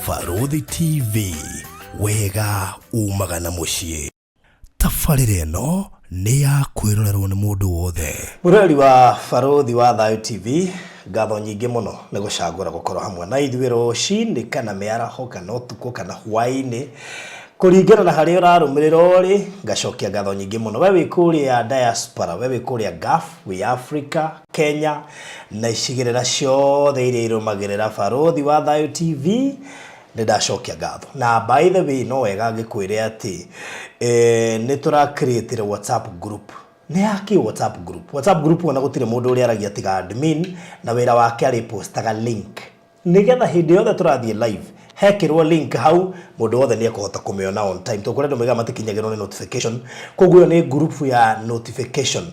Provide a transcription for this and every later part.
Barũthi TV, wega umaga na mũciĩ. Tabarĩra ĩno nĩ ya kwĩrorerwo nĩ mũndũ wothe. Mũroreri wa Barũthi wa Thayũ TV, ngatho nyingĩ mũno nĩ gũcagũra gũkorwo hamwe na ithuĩ rũcinĩ kana mĩaraho kana ũtukũ kana hwaĩ-inĩ kũringana na harĩa ũrarũmĩrĩra ũrĩ, ngacokia ngatho nyingĩ mũno. We wĩ kũrĩa diaspora, we wĩ kũrĩa Gulf, wĩ Africa, Kenya na icigĩrĩra ciothe iria irũmagĩrĩra Barũthi wa Thayũ TV, nĩ ndacokia ngatho. Na by the way, no wega ngĩkwĩre atĩ eh, nĩ tũra create WhatsApp group. Nĩ yakĩ WhatsApp group? WhatsApp group ona gũtirĩ mũndũ ũrĩa aragia tiga admin, na wĩra wake arĩpostaga link nĩgetha hĩndĩ yothe tũrathiĩ live hekĩrwo link hau mũndũ wothe nĩ ekũhota kũmĩona on time tondũ kũrĩ andũ maigaga matikinyagĩrwo nĩ notification. Koguo ĩyo nĩ group ya notification.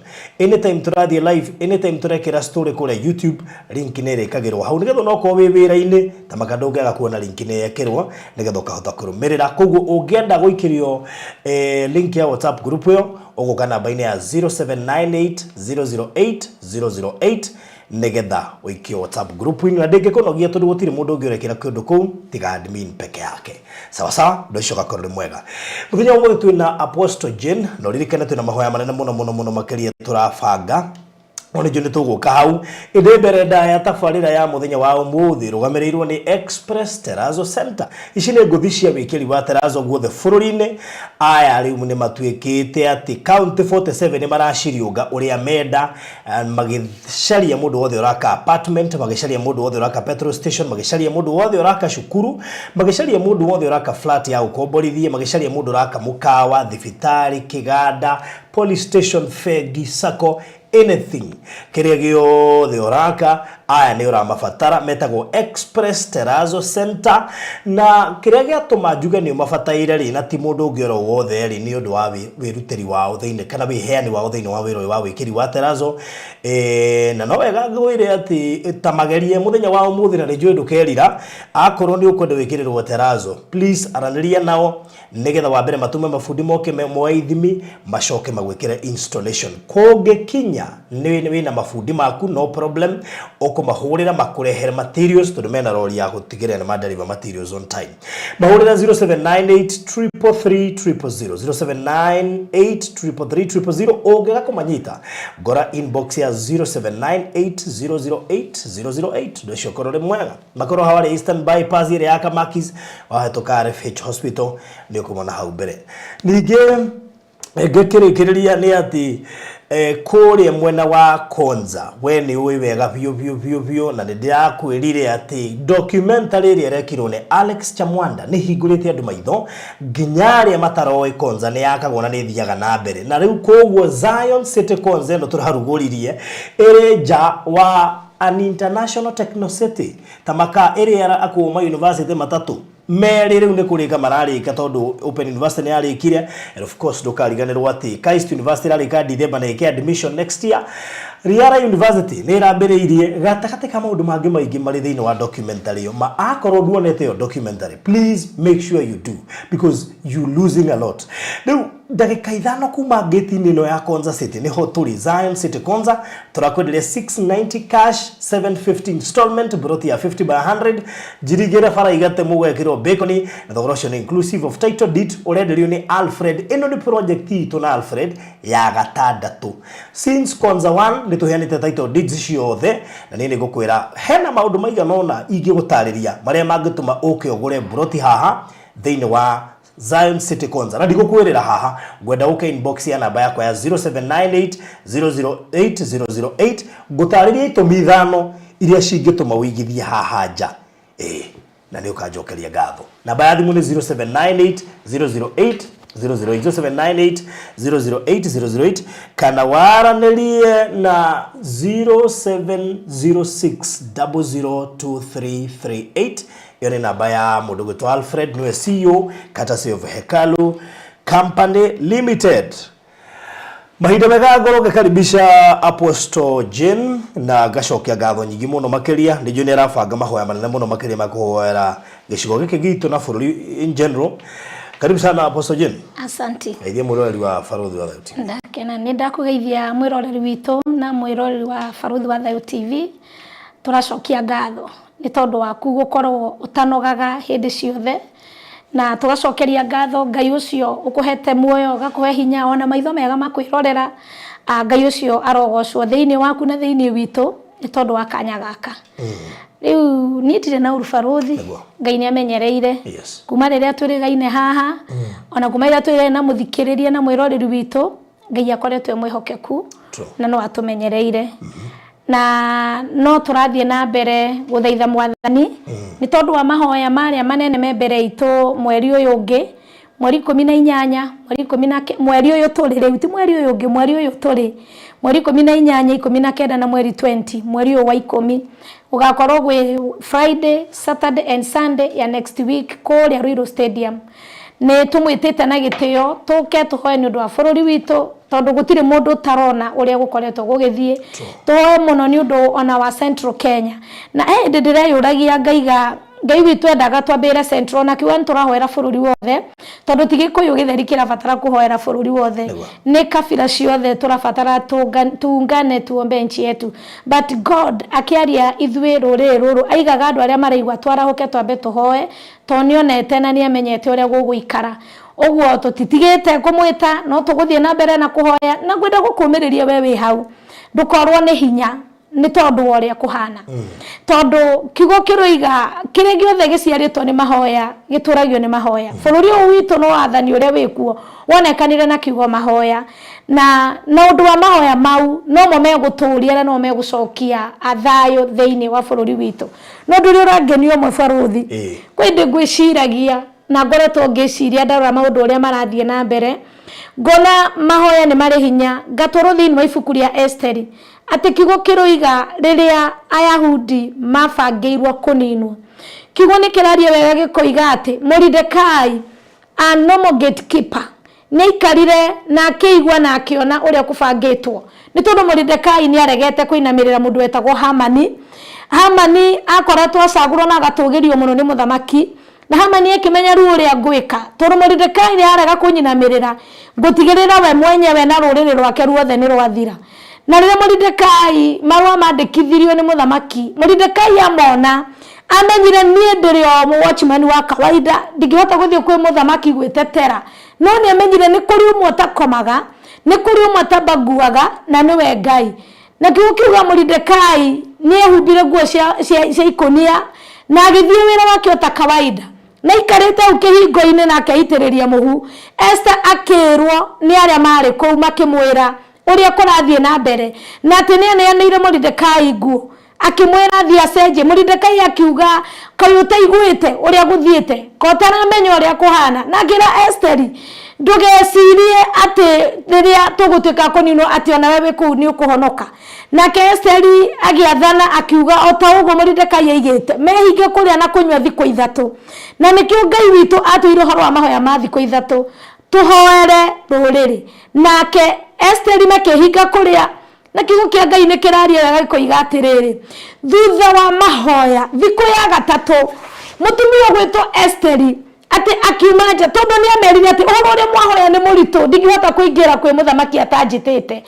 Anytime tũrathiĩ live, anytime tũrekĩra story kũrĩa YouTube, link nĩ ĩrĩkagĩrwo hau nĩgetha onokorwo wĩ wĩra-inĩ ta maka ndũngĩaga kuona link nĩ yekĩrwo nĩgetha ũkahota kũrũmĩrĩra. Koguo ũngĩenda gũikĩrio link ya WhatsApp group ĩyo, ũgũka namba-inĩ ya 0798 008 008 nĩgetha ũikio WhatsApp group inĩ, na ndĩngĩkũnogia tondũ gũtirĩ mũndũ ũngĩ ũrekĩra kĩũndũ kũu tiga admin peke yake. Sawa sawa, ũndũ ũcio ũgakorwo ũrĩ mwega. Mũthenya wa ũmũthĩ twĩna Apostle Jane, na ũririkane twĩna mahoya manene mũno mũno mũno makĩria tũrabanga, no nĩnjũĩ nĩ tũgũka hau. Ĩndĩ mbere ndaya, tabarĩra ya mũthenya wa ũmũthĩ rũgamĩrĩirwo nĩ Express Terrazzo Center. Ici nĩ ngũthi cia wĩkĩri wa terrazzo guothe bũrũri-inĩ. Aya rĩu nĩ matuĩkĩte atĩ county 47 nĩ maraciriũnga ũrĩa menda, magĩcaria mũndũ wothe ũraka apartment, magĩcaria mũndũ wothe ũraka petrol station, magĩcaria mũndũ wothe ũraka cukuru, magĩcaria mũndũ wothe ũraka flat ya gũkomborithia, magĩcaria mũndũ ũraka mũkawa, thibitarĩ, kĩganda, police station, bengi, sacco, anything kĩrĩa gĩothe ũraka, aya nĩ ũramabatara. Metagwo Express Terrazzo Center, na kĩrĩa gĩatũma njuge nĩ ũmabataire rĩ, na ti mũndũ ũngĩ oro wothe rĩ, nĩ ũndũ wa wĩrutĩri wao thĩinĩ kana wĩheani wao thĩinĩ wa wĩra ũyũ wa wĩkĩri wa terrazzo. Na no wega ngwĩre atĩ ta magerie mũthenya wa ũmũthĩ, na nĩ njũĩ ndũkerira. Akorwo nĩ ũkwenda wĩkĩrĩrwo terrazzo, please aranĩria nao nĩgetha wa mbere matume mabundi moke moe ithimi, macoke magwĩkĩre installation. Kũngĩkinya nĩ wĩna mabundi maku, no problem, ũkũmahũrĩra makũrehere materials tondũ mena rori ya gũtigĩrĩra nĩ madeliver materials on time. Mahũrĩra 0798 333 000, 0798 333 000. Ũngĩaga kũmanyita, ngora inbox ya 0798 008 008. Ũndũ ũcio ũkorwo ũrĩ mwega. Makorwo hawarĩ Eastern Bypass ĩrĩa ya Kamakis, wahĩtũka RFH Hospital nĩ ũkũmona hau mbere. Ningĩ ngĩkĩrĩkĩrĩria nĩ atĩ kũrĩa mwena wa Konza, we nĩ ũĩ wega biũ biũ biũ biũ, na nĩ ndĩrakwĩrire atĩ documentary ĩrĩa ĩrekirwo nĩ Alex Chamwanda nĩ hingũrĩte andũ maitho, nginya arĩa mataroĩ Konza nĩ yakagwo na nĩ ĩthiaga na mbere. Na rĩu koguo Zion City Konza ĩno tũrarugũririe ĩrĩ nja wa an international techno city ta maka ĩrĩa akũma university matatũ merĩ rĩu nĩ kũrĩka mararĩka, tondũ Open University nĩ yarĩkire, and of course ndũkariganĩrwo atĩ KAIST University ĩrarĩka December na ĩke admission next year. Riara University nĩ ĩrambĩrĩirie, gatagatĩ ka maũndũ mangĩ maingĩ marĩ thĩinĩ wa documentary ĩyo. Ma akorwo nduonete ĩyo documentary, please make sure you do, because you losing a lot. Rĩu ndagĩka 5 kuma ngĩti-inĩ ĩno ya Konza City nĩho tũrĩ, Zion City Konza. Tũrakwenderia 690 cash, 750 installment, broti ya 50 by 100, njirigĩre bara igate mũgekĩrwo bacon, na thogora ũcio nĩ inclusive of title deed. Ũrenderio nĩ Alfred. Ĩno nĩ project itũ na Alfred ya gatandatũ since Konza 1. Nĩ tũheanĩte title deeds ciothe, na niĩ nĩ ngũkwĩra hena maũndũ maigana ũna ingĩgũtarĩria marĩa mangĩtũma ũke ũgũre broti haha thĩinĩ wa Zion City Konza, na ndigũkwĩrĩra haha, ngwenda ũke inbox ya namba yakwa ya 0798 008 008, ngũtarĩrie itũmi 5 iria cingĩtũma ũigithie haha nja, ĩĩ, na nĩ ũkanjokeria ngatho. Namba ya thimũ nĩ 0798 008 008, 0798 008 008, kana waranĩrie na 0706 002338. Ĩyo nĩ namba ya mũndũ gwĩtwo Alfred, nĩwe CEO, courtesy of Hekalu Company Limited. Mahinda mega ngorwo ngĩkaribisha Apostle Jane, na ngacokia ngatho nyingĩ mũno makĩria. Nĩ njũĩ nĩ arabanga mahoya manene mũno makĩria ma kũhoera gĩcigo gĩkĩ gitũ na bũrũri in general. Karibu sana, Apostle Jane. Asante. Geithia mwĩroreri wa Barũthi wa Thayũ TV. Ndakena, nĩ ndakũgeithia mwĩroreri witũ na mwĩroreri wa Barũthi wa Thayũ TV. Tũracokia ngatho. Nĩ tondũ waku gũkorwo ũtanogaga hĩndĩ ciothe, na tũgacokeria ngatho Ngai ũcio ũkũhete muoyo, ũgakũhe hinya ona maitho mega makwĩrorera. Ngai ũcio arogocwo thĩinĩ waku na thĩinĩ witũ nĩ tondũ wa kanya gaka. Rĩu niĩ ndirĩ na ũru barũthi. Ngai nĩ amenyereire. Kuma rĩrĩa twĩrĩgaine haha, ona kuma rĩrĩa twĩrĩgaine na mũthikĩrĩria na mwĩroreri witũ, Ngai akoretwo e mwĩhokeku na no atũmenyereire. Na no tũrathiĩ na mbere gũthaitha Mwathani nĩ tondũ wa mahoya marĩa manene me mbere itũ mweri ũyũ ũngĩ, mweri 18, mweri ikũmi na mweri ũyũ tũrĩ rĩu, ti mweri ũyũ ũngĩ, mweri ũyũ tũrĩ, mweri 18, 19 na mweri 20, mweri ũyũ wa 10, gũgakorwo gwĩ Friday, Saturday and Sunday ya next week kũrĩa Ruiru Stadium. Nĩ tũmwĩtĩte na gĩtĩo tũke tũhoe nĩ ũndũ wa bũrũri witũ, tondũ gũtirĩ mũndũ ũtarona ũrĩa gũkoretwo gũgĩthiĩ. Tũhoe mũno nĩ ũndũ ona wa Central Kenya. Na he hĩndĩ ndĩreyũragia ngaiga Ngai witũ endaga twambĩrĩre Central, na akiuga nĩ tũrahoera bũrũri wothe, tondũ ti Gĩkũyũ gĩtheri kĩrabatara kũhoera bũrũri wothe, nĩ kabira ciothe tũrabatara tuungane tuombe nchi yetu. But God akĩaria ithuĩ rũrĩrĩ rũrũ aigaga andũ arĩa maraigua twarahũke twambe tũhoe, tondũ nĩonete na nĩamenyete ũrĩa gũgũikara. Ũguo tũtitigĩte kũmwĩta, no tũgũthiĩ na mbere na kũhoya, na ngwenda gũkũmĩrĩria we wĩ hau, ndũkorwo nĩ hinya nĩ tondũ wa ũrĩa kũhana. Tondũ kiugo kĩroiga kĩrĩa gĩothe gĩciarĩtwo nĩ mahoya gĩtũragio nĩ mahoya. Bũrũri ũyũ witũ no wathani ũrĩa wĩkuo wonekanire na kiugo mahoya, na na ũndũ wa mahoya mau nomo megũtũria na nomo megũcokia thayũ thĩinĩ wa bũrũri witũ. No ũndũ ũrĩa ũrangenia ũmwe barũthi, kwĩ hĩndĩ ngwĩciragia na ngoretwo ngĩciria ndarora maũndũ ũrĩa marathiĩ na mbere, ngona mahoya nĩ marĩ hinya, ngatwarwo thĩinĩ wa ibuku rĩa Esiteri, atĩ kiugo kĩroiga rĩrĩa Ayahudi mabangĩirwo kũninwo, kiugo nĩ kĩraria wega gĩkoiga atĩ Moridekai, a normal gatekeeper, Nĩaikarire na akĩigua na akĩona ũrĩa kũbangĩtwo. Nĩ tondũ Moridekai nĩaregete kũinamĩrĩra mũndũ wetagwo Hamani. Hamani aakoretwo acagũrwo na agatũũgĩrio mũno nĩ mũthamaki, na Hamani akĩmenya rĩu ũrĩa ngwĩka, tondũ Moridekai nĩararega kũnyinamĩrĩra, ngũtigĩrĩra we mwenyewe na rũrĩrĩ rwake ruothe nĩrwathira. Na rĩrĩa Moridekai marũa mandĩkithirio nĩ mũthamaki, Moridekai amona, amenyire niĩ ndĩrĩ o watchman wa kawaida, ndingĩhota gũthiĩ kwĩ mũthamaki gwĩtetera. No nĩamenyire nĩ kũrĩ ũmwe ũtakomaga, nĩ kũrĩ ũmwe ũtabaguaga, na nĩwe Ngai. Na kiugo kiuga Moridekai nĩehumbire nguo cia, cia, cia ikũnia na agĩthiĩ wĩra wake o ta kawaida. Na aikarĩte hau kĩhingo-inĩ na akeitĩrĩria mũhu, Esta akĩĩrwo nĩ arĩa maarĩ kũu makĩmwĩra ũrĩa kũrathiĩ na mbere, na atĩ nĩaneanĩire Moridekai nguo. Akĩmwĩra athiĩ acenjie. Moridekai akiuga, Kaĩ ũtaiguĩte ũrĩa gũthiĩte? Ka ũtaramenya ũrĩa kũhana? Na akĩra Esiteri, Ndũgecirie atĩ rĩrĩa tũgũtuĩka a kũninwo atĩ o nawe wĩ kũu nĩ ũkũhonoka. Nake Esiteri agĩathana akiuga o ta ũguo Moridekai oigĩte, mehinge kũrĩa na kũnyua thikũ 3. Na nĩkĩo Ngai witũ atwĩrire ũhoro wa mahoya ma thikũ 3, tũhoere rũrĩrĩ. Nake Esiteri makĩĩhinga kũrĩa Na kiugo kĩa Ngai nĩ kĩraria wega gĩkoiga atĩrĩrĩ, thutha wa mahoya thikũ ya gatatũ, mũtumia ũgwĩtwo Esiteri atĩ akiuma nja, tondũ nĩ amerire atĩ ũhoro ũrĩa mwahoya nĩ mũritũ, ndingĩhota kũingĩra kwĩ mũthamaki atanjĩtĩte.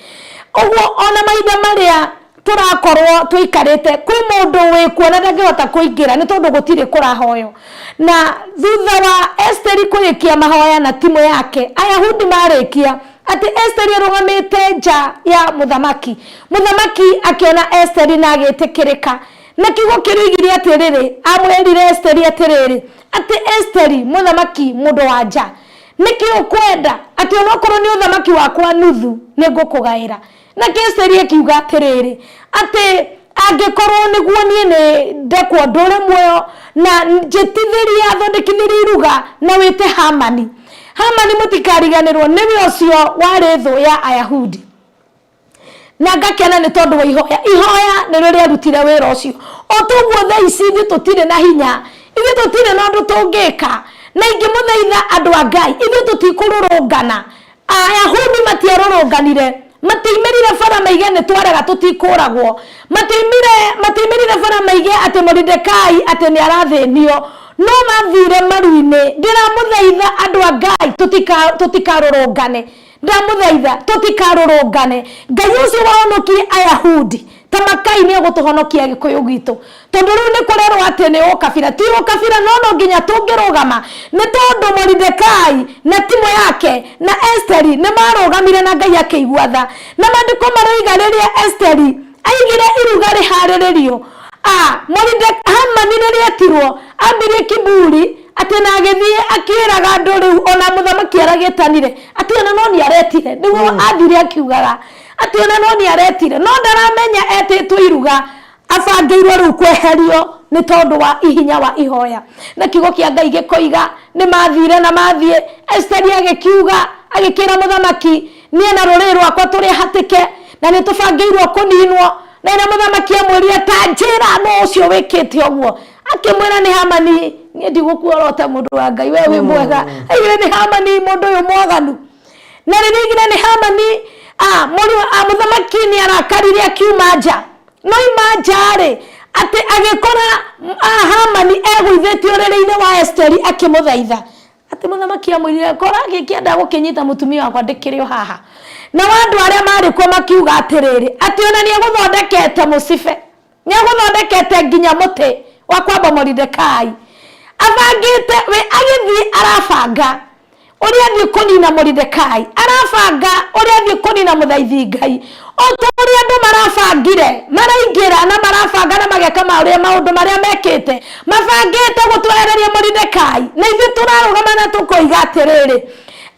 Ũguo ona mahinda marĩa tũrakorwo tũikarĩte, kwĩ mũndũ wĩkuo na ndangĩhota kũingĩra nĩ tondũ gũtirĩ kũrahoywo. Na thutha wa Esiteri kũrĩkia mahoya na timũ yake, Ayahudi marĩkia, Atĩ Esiteri arũgamĩte nja ya mũthamaki. Mũthamaki akĩona Esiteri na agĩtĩkĩrĩka. Na kiugo kĩroigire atĩrĩrĩ, amwĩrire Esiteri atĩrĩrĩ, atĩ Esiteri, mũthamaki mũndũ-wa-nja, nĩkĩ ũkwenda? Atĩ o na okorwo nĩ ũthamaki wakwa nuthu, nĩngũkũgaĩra. Nake Esiteri akiuga atĩrĩrĩ, atĩ angĩkorwo nĩguo niĩ nĩ ndekwo ndũre muoyo na njĩtithĩrie athondekithĩrie iruga na wĩte Hamani. Hamani mũtikariganĩrwo nĩwe ũcio warĩ thũ ya Ayahudi. Na ngakena nĩ tondũ wa ihoya. Ihoya nĩrĩo rĩarutire wĩra ũcio. O toguo thaa ici ithuĩ tũtirĩ na hinya, ithuĩ tũtirĩ na ũndũ tũngĩka. Na ingĩmũthaitha andũ a Ngai, ithuĩ tũtikũrũrũngana. Ayahudi matiarũrũnganire, matiaimĩrire bara maige nĩ twarega tũtikũragwo, matiaimire matiaimĩrire bara maige atĩ Moridekai atĩ nĩ arathĩnio, no mathire maru-inĩ. Ndĩramũthaitha andũ a Ngai tũtikarũrũngane, ndamũthaitha tũtikarũrũngane. Ngai ũcio wahonokirie Ayahudi. Ta makai nĩ egũtũhonokia Gĩkũyũ gwitũ, tondũ rĩu nĩ kũrerwo atĩ nĩ ũkabira. Ti ũkabira, no no nginya tũngĩrũgama, nĩ tondũ Moridekai na timũ yake na Esteri nĩ marũgamire na Ngai akĩigua tha. Na maandĩko maroiga rĩrĩa Esteri aigire iruga rĩharĩrĩrio, a Hamani rĩrĩa etirwo ambirie kiburi atĩ na agĩthiĩ akĩĩraga andũ rĩu ona mũthamaki aragĩtanire atĩ ona no nĩ aretire, nĩguo athire akiugaga atĩ ona no nĩ aretire, no ndaramenya etĩtwo iruga abangĩirwo rĩu kweherio nĩ tondũ wa ihinya wa ihoya. Na kiugo kĩa Ngai gĩkoiga nĩ mathire na mathiĩ, Esteri agĩkiuga agĩkĩra mũthamaki, niĩ na rũrĩrĩ rwakwa tũrĩ hatĩke na nĩ tũbangĩirwo kũninwo. Na ĩrĩa mũthamaki amwĩrire, ta njĩra nũ ũcio wĩkĩte ũguo, akĩmwĩra nĩ Hamani. Niĩ ndigũkuorota mũndũ wa Ngai, we wĩ mwega. Aigire nĩ Hamani mũndũ ũyũ mwaganu. Na rĩrĩa aigire nĩ Hamani, mũthamaki nĩ arakarire akiuma nja. No ima nja rĩ, atĩ agĩkora Hamani egũithĩtie ũrĩrĩ-inĩ wa Esteri akĩmũthaitha. Atĩ mũthamaki amwĩrire, kora gĩkĩenda gũkĩnyita mũtumia wakwa ndĩkĩrĩ o haha. Nao andũ arĩa maarĩ kuo makiuga atĩrĩrĩ, atĩ ona nĩ egũthondekete mũcibe, nĩ egũthondekete nginya mũtĩ wa kwamba Moridekai. Abangĩte, we agĩthiĩ arabanga ũrĩa athiĩ kũnina Moridekai, arabanga ũrĩa athiĩ kũnina mũthaithi Ngai. O ta ũrĩa andũ marabangire, maraingĩra na marabanga na mageka marĩa maũndũ marĩa mekĩte, mabangĩte gũtwehereria Moridekai. Na ithuĩ tũrarũgama na tũkoiga atĩrĩrĩ,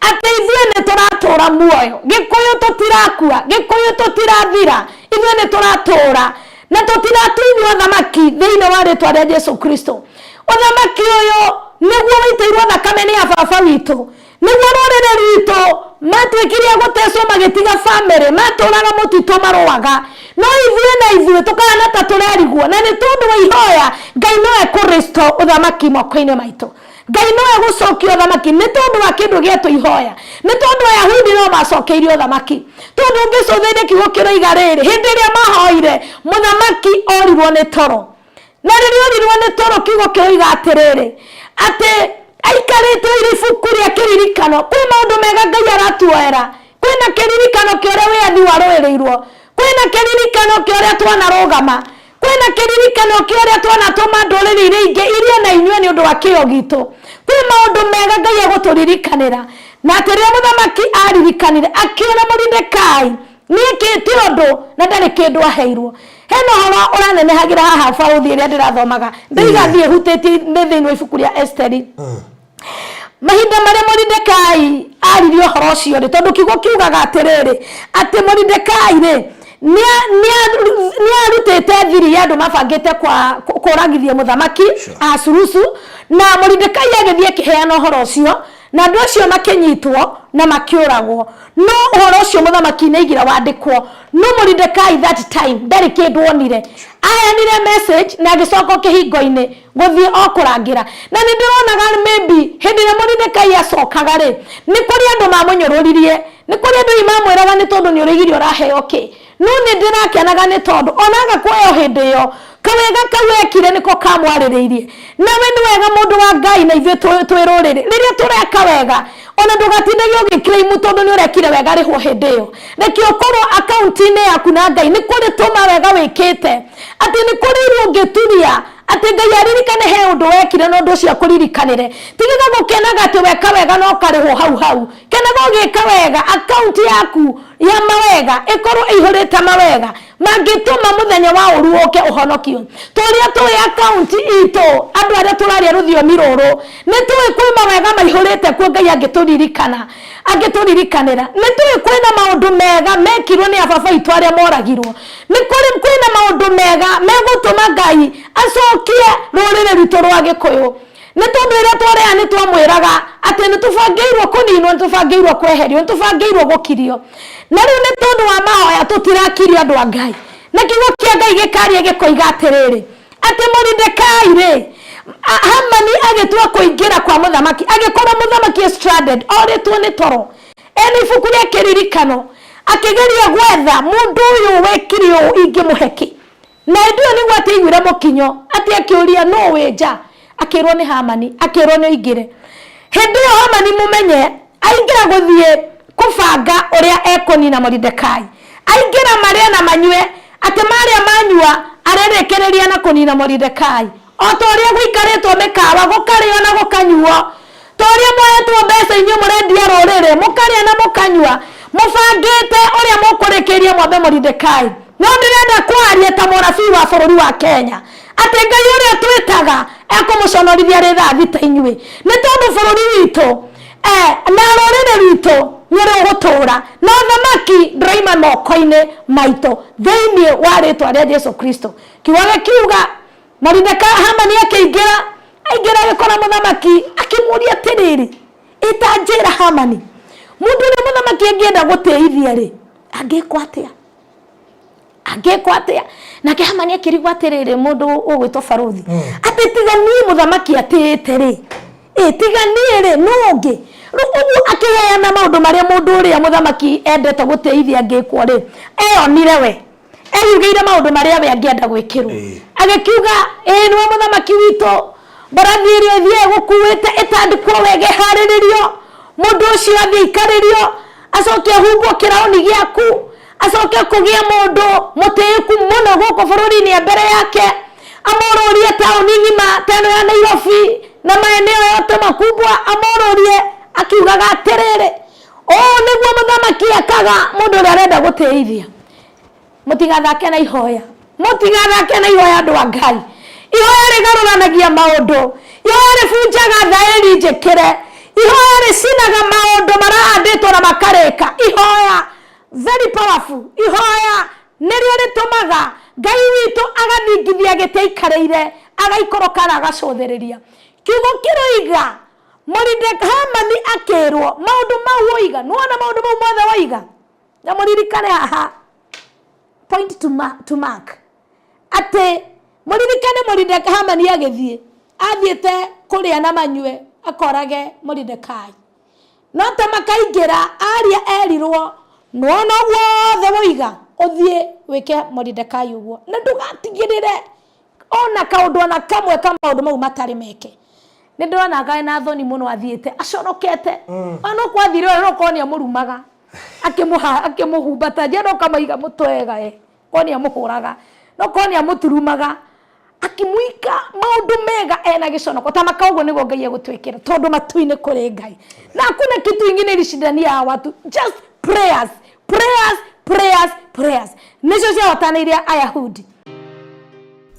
atĩ ithuĩ nĩ tũratũra muoyo. Gĩkũyũ tũtirakua, Gĩkũyũ tũtirathira, ithuĩ nĩ tũratũra na tũtiratunywo thamaki thĩinĩ wa rĩtwa rĩa Jesu Kristo. Ũthamaki ũyũ nĩguo waitĩirwo thakame nĩ ababa witũ, nĩguo rũrĩrĩ rwitũ matuĩkire a gũtecwo magĩtiga bamĩrĩ, matũraga mũtitũ marũaga. No ithuĩ na ithuĩ tũkahana ta tũrerigwo, na nĩ tondũ wa ihoya Ngai no ekũ restore ũthamaki moko-inĩ maitũ. Ngai no egũcokia ũthamaki nĩ tondũ wa kĩndũ gĩetwo ihoya, nĩ tondũ Ayahudi no macokeirio ũthamaki. Tondũ ũngĩcũthĩrĩria kiugo kĩroiga rĩrĩ, hĩndĩ ĩrĩa mahoire mũthamaki orirwo nĩ toro. Na rĩrĩa orirwo nĩ toro kiugo kĩroiga atĩrĩrĩ, atĩ aikarĩte oire ibuku rĩa kĩririkano. Kwĩ maũndũ mega Ngai aratuoera, kwĩna kĩririkano kĩa ũrĩa wĩyathi warũĩrĩirwo, kwĩna kĩririkano kĩa ũrĩa twanarũgama, kwĩna kĩririkano kĩa ũrĩa twanatũma ndũrĩrĩ iria ingĩ irie na inyuĩ nĩ ũndũ wa kĩyo gitũ. Kwĩ maũndũ mega Ngai egũtũririkanĩra. Na atĩ rĩrĩa mũthamaki aririkanire akĩona Moridekai nĩekĩte ũndũ na ndarĩ kĩndũ aheirwo. Hena ũhoro ũranenehagĩra haha barũthi ĩrĩa ndĩrathomaga, ndaiga thiĩ hutĩtie nĩ thĩinĩ wa ibuku rĩa Esteri. Mahinda marĩa Moridekai aririe ũhoro ũcio rĩ, tondũ kiugo kiugaga atĩrĩrĩ, atĩ Moridekai rĩ, nĩ arutĩte thiri ya andũ mabangĩte kũragithia mũthamaki Ahasurusu, na Moridekai agĩthiĩ akĩheana ũhoro ũcio, na andũ acio makĩnyitwo na makĩũragwo. No ũhoro ũcio mũthamaki nĩ aigire wandĩkwo, no Moridekai that time ndarĩ kĩndũ onire. Aheanire message na agĩcoka kĩhingo-inĩ gũthiĩ o kũrangĩra. Na nĩ ndĩronaga maybe hĩndĩ ĩrĩa Moridekai acokaga rĩ, nĩ kũrĩ andũ mamũnyũrũririe, nĩ kũrĩ andũ hihi mamwĩraga nĩ tondũ nĩ ũrĩigire ũraheo kĩ. No nĩ ndĩrakenaga nĩ tondũ ona aga kuoywo hĩndĩ ĩyo, kawega kau ekire nĩko kamwarĩrĩirie. Nawe nĩ wega mũndũ wa Ngai na ithuĩ twĩ rũrĩrĩ, rĩrĩa tũreka wega, ona ndũgatindage ũgĩ claim tondũ nĩ ũrekire wega rĩhwo hĩndĩ ĩyo. Reke ũkorwo akaunti-inĩ yaku na Ngai nĩ kũrĩ tũma wega wĩkĩte, atĩ nĩ kũrĩ iru ũngĩturia, atĩ Ngai aririkane he ũndũ wekire na ũndũ ũcio akũririkanĩre. Tigaga gũkenaga atĩ weka wega na ũkarĩhwo hau hau. Kenaga ũgĩka wega, akaunti yaku ya mawega ĩkorwo ĩihũrĩte mawega mangĩtũma mũthenya wa ũru ũke ũhonokio. Tũrĩa tũĩ akaunti itũ, andũ arĩa tũraria rũthiomi rũrũ, nĩ tũĩ kwĩ mawega maihũrĩte kuo Ngai angĩtũririkana, angĩtũririkanĩra. Nĩ tũĩ kwĩna maũndũ mega mekirwo nĩ ababa aitũ arĩa moragirwo. Nĩ kũrĩ kwĩna maũndũ mega megũtũma Ngai acokie rũrĩrĩ rwitũ rwa Gĩkũyũ. Nĩ tondũ ĩrĩa twarĩa nĩ twamwĩraga atĩ nĩ tũbangĩirwo kũninwo, nĩ tũbangĩirwo kweherio, nĩ tũbangĩirwo gũkirio. Na rĩu nĩ tondũ wa mahoya tũtirakirio andũ a Ngai. Na kiugo kĩa Ngai gĩkaria gĩkoiga atĩrĩrĩ, atĩ Moridekai rĩ, Hamani agĩtua kũingĩra kwa mũthamaki, agĩkora mũthamaki stranded, orĩtwo nĩ toro, ena ibuku rĩa kĩririkano, akĩgeria gwetha mũndũ ũyũ wekire ũũ ingĩmũhe kĩ. Na hĩndĩ ĩyo nĩguo atĩ aiguire mũkinyo, atĩ akĩũria nũ wĩ nja, akĩrwo nĩ Hamani, akĩrwo nĩ oingĩre. Hĩndĩ ĩyo Hamani mũmenye aingĩra gũthiĩ kũbanga ũrĩa ekũnina Moridekai. Aingĩra marĩe na manyue, Atĩ marĩa manyua arĩrĩkĩrĩria na kũnina Moridekai. O ta ũrĩa gũikarĩtwo mĩkawa gũkarĩo na gũkanyuo, ta ũrĩa muoetwo mbeca inyuĩ mũrendia rũrĩrĩ, mũkarĩa na mũkanyua, mũbangĩte ũrĩa mũkũrĩkĩria mwambe Moridekai. No ndĩrenda kwaria ta mũnabii wa bũrũri wa Kenya, atĩ Ngai ũrĩa twĩtaga ekũmũconorithia arĩ thaa thita inyuĩ, nĩ tondũ bũrũri witũ eh, na rũrĩrĩ rwitũ nĩ rũgũtũũra na ũthamaki ndũraima moko-inĩ maitũ thĩinĩ wa rĩtwa rĩa Jesu Kristo. Kiugo gĩkiuga Moridekai Hamani akĩingĩra, aingĩra agĩkora mũthamaki akĩmũria atĩrĩrĩ, ĩta njĩra Hamani, mũndũ ũrĩa mũthamaki angĩenda gũtĩithia rĩ, angĩkwo atĩa? Angĩkwo atĩa? Nake Hamani akĩrigwo atĩrĩrĩ, mũndũ ũgwĩtwo barũthi, atĩ tiga niĩ mũthamaki atĩĩte rĩ, ĩ tiga niĩ rĩ, nũ ũngĩ? Rĩu ũguo akĩheana maũndũ marĩa mũndũ ũrĩa mũthamaki endete gũtĩithia angĩkwo rĩ, eyonire we. Eyugĩire maũndũ marĩa we angĩenda gwĩkĩrwo. Agĩkiuga, ĩĩ nĩwe mũthamaki witũ, mbarathi ĩrĩa ĩthiaga ĩgũkuĩte ĩtandĩkwo wega ĩharĩrĩrio, mũndũ ũcio athiĩ aikarĩrio, acoke ahumbwo kĩraũni gĩaku, acoke kũgĩe mũndũ mũtĩĩku mũno gũkũ bũrũri-inĩ e mbere yake, amũrũrie taũni ng'ima ta ĩno ya Nairobi na maeneo yote makubwa, amũrũrie akiugaga atĩrĩrĩ, ũũ nĩguo mũthamaki ekaga mũndũ ũrĩa arenda gũtĩithia. Mũtigathake na ihoya, mũtigathake na ihoya andũ a Ngai. Ihoya rĩgarũranagia maũndũ, ihoya rĩbunjaga thaĩri njĩkĩre, ihoya rĩcinaga maũndũ marahandĩtwo na makarĩka. Ihoya very powerful, ihoya nĩrĩo rĩtũmaga Ngai witũ agathingithia gĩtĩ aikarĩire, agaikũrũka na agacũthĩrĩria. Kiugo kĩroiga Moridekai Hamani akĩrwo maũndũ mau woiga, nĩwona maũndũ mau mothe woiga? Na mũririkane haha point to, ma, to mark atĩ mũririkane Moridekai Hamani agĩthiĩ athiĩte kũrĩa na manyue akorage Moridekai no ta makaingĩra aria erirwo nĩwona ũguo wothe woiga ũthiĩ wĩke Moridekai ũguo na ndũgatigĩrĩre ona kaũndũ ona kamwe ka maũndũ mau matarĩ meke. Nĩ ndĩrona ngaĩ na thoni mũno athiĩte aconokete ona kwathire ũrĩa no korwo nĩ amũrumaga akĩmũha akĩmũhumbata njĩra no kamaiga mũtwe wega ĩ korwo nĩ amũhũraga no korwo nĩ amũturumaga akĩmwĩka maũndũ mega ena gĩconoko ta maka ũguo nĩguo Ngai egũtwĩkĩra tondũ matu-inĩ kũrĩ Ngai na hakuna kitu ingine ilishindania hawa watu just prayers prayers prayers prayers nĩcio ciahotanĩire Ayahudi.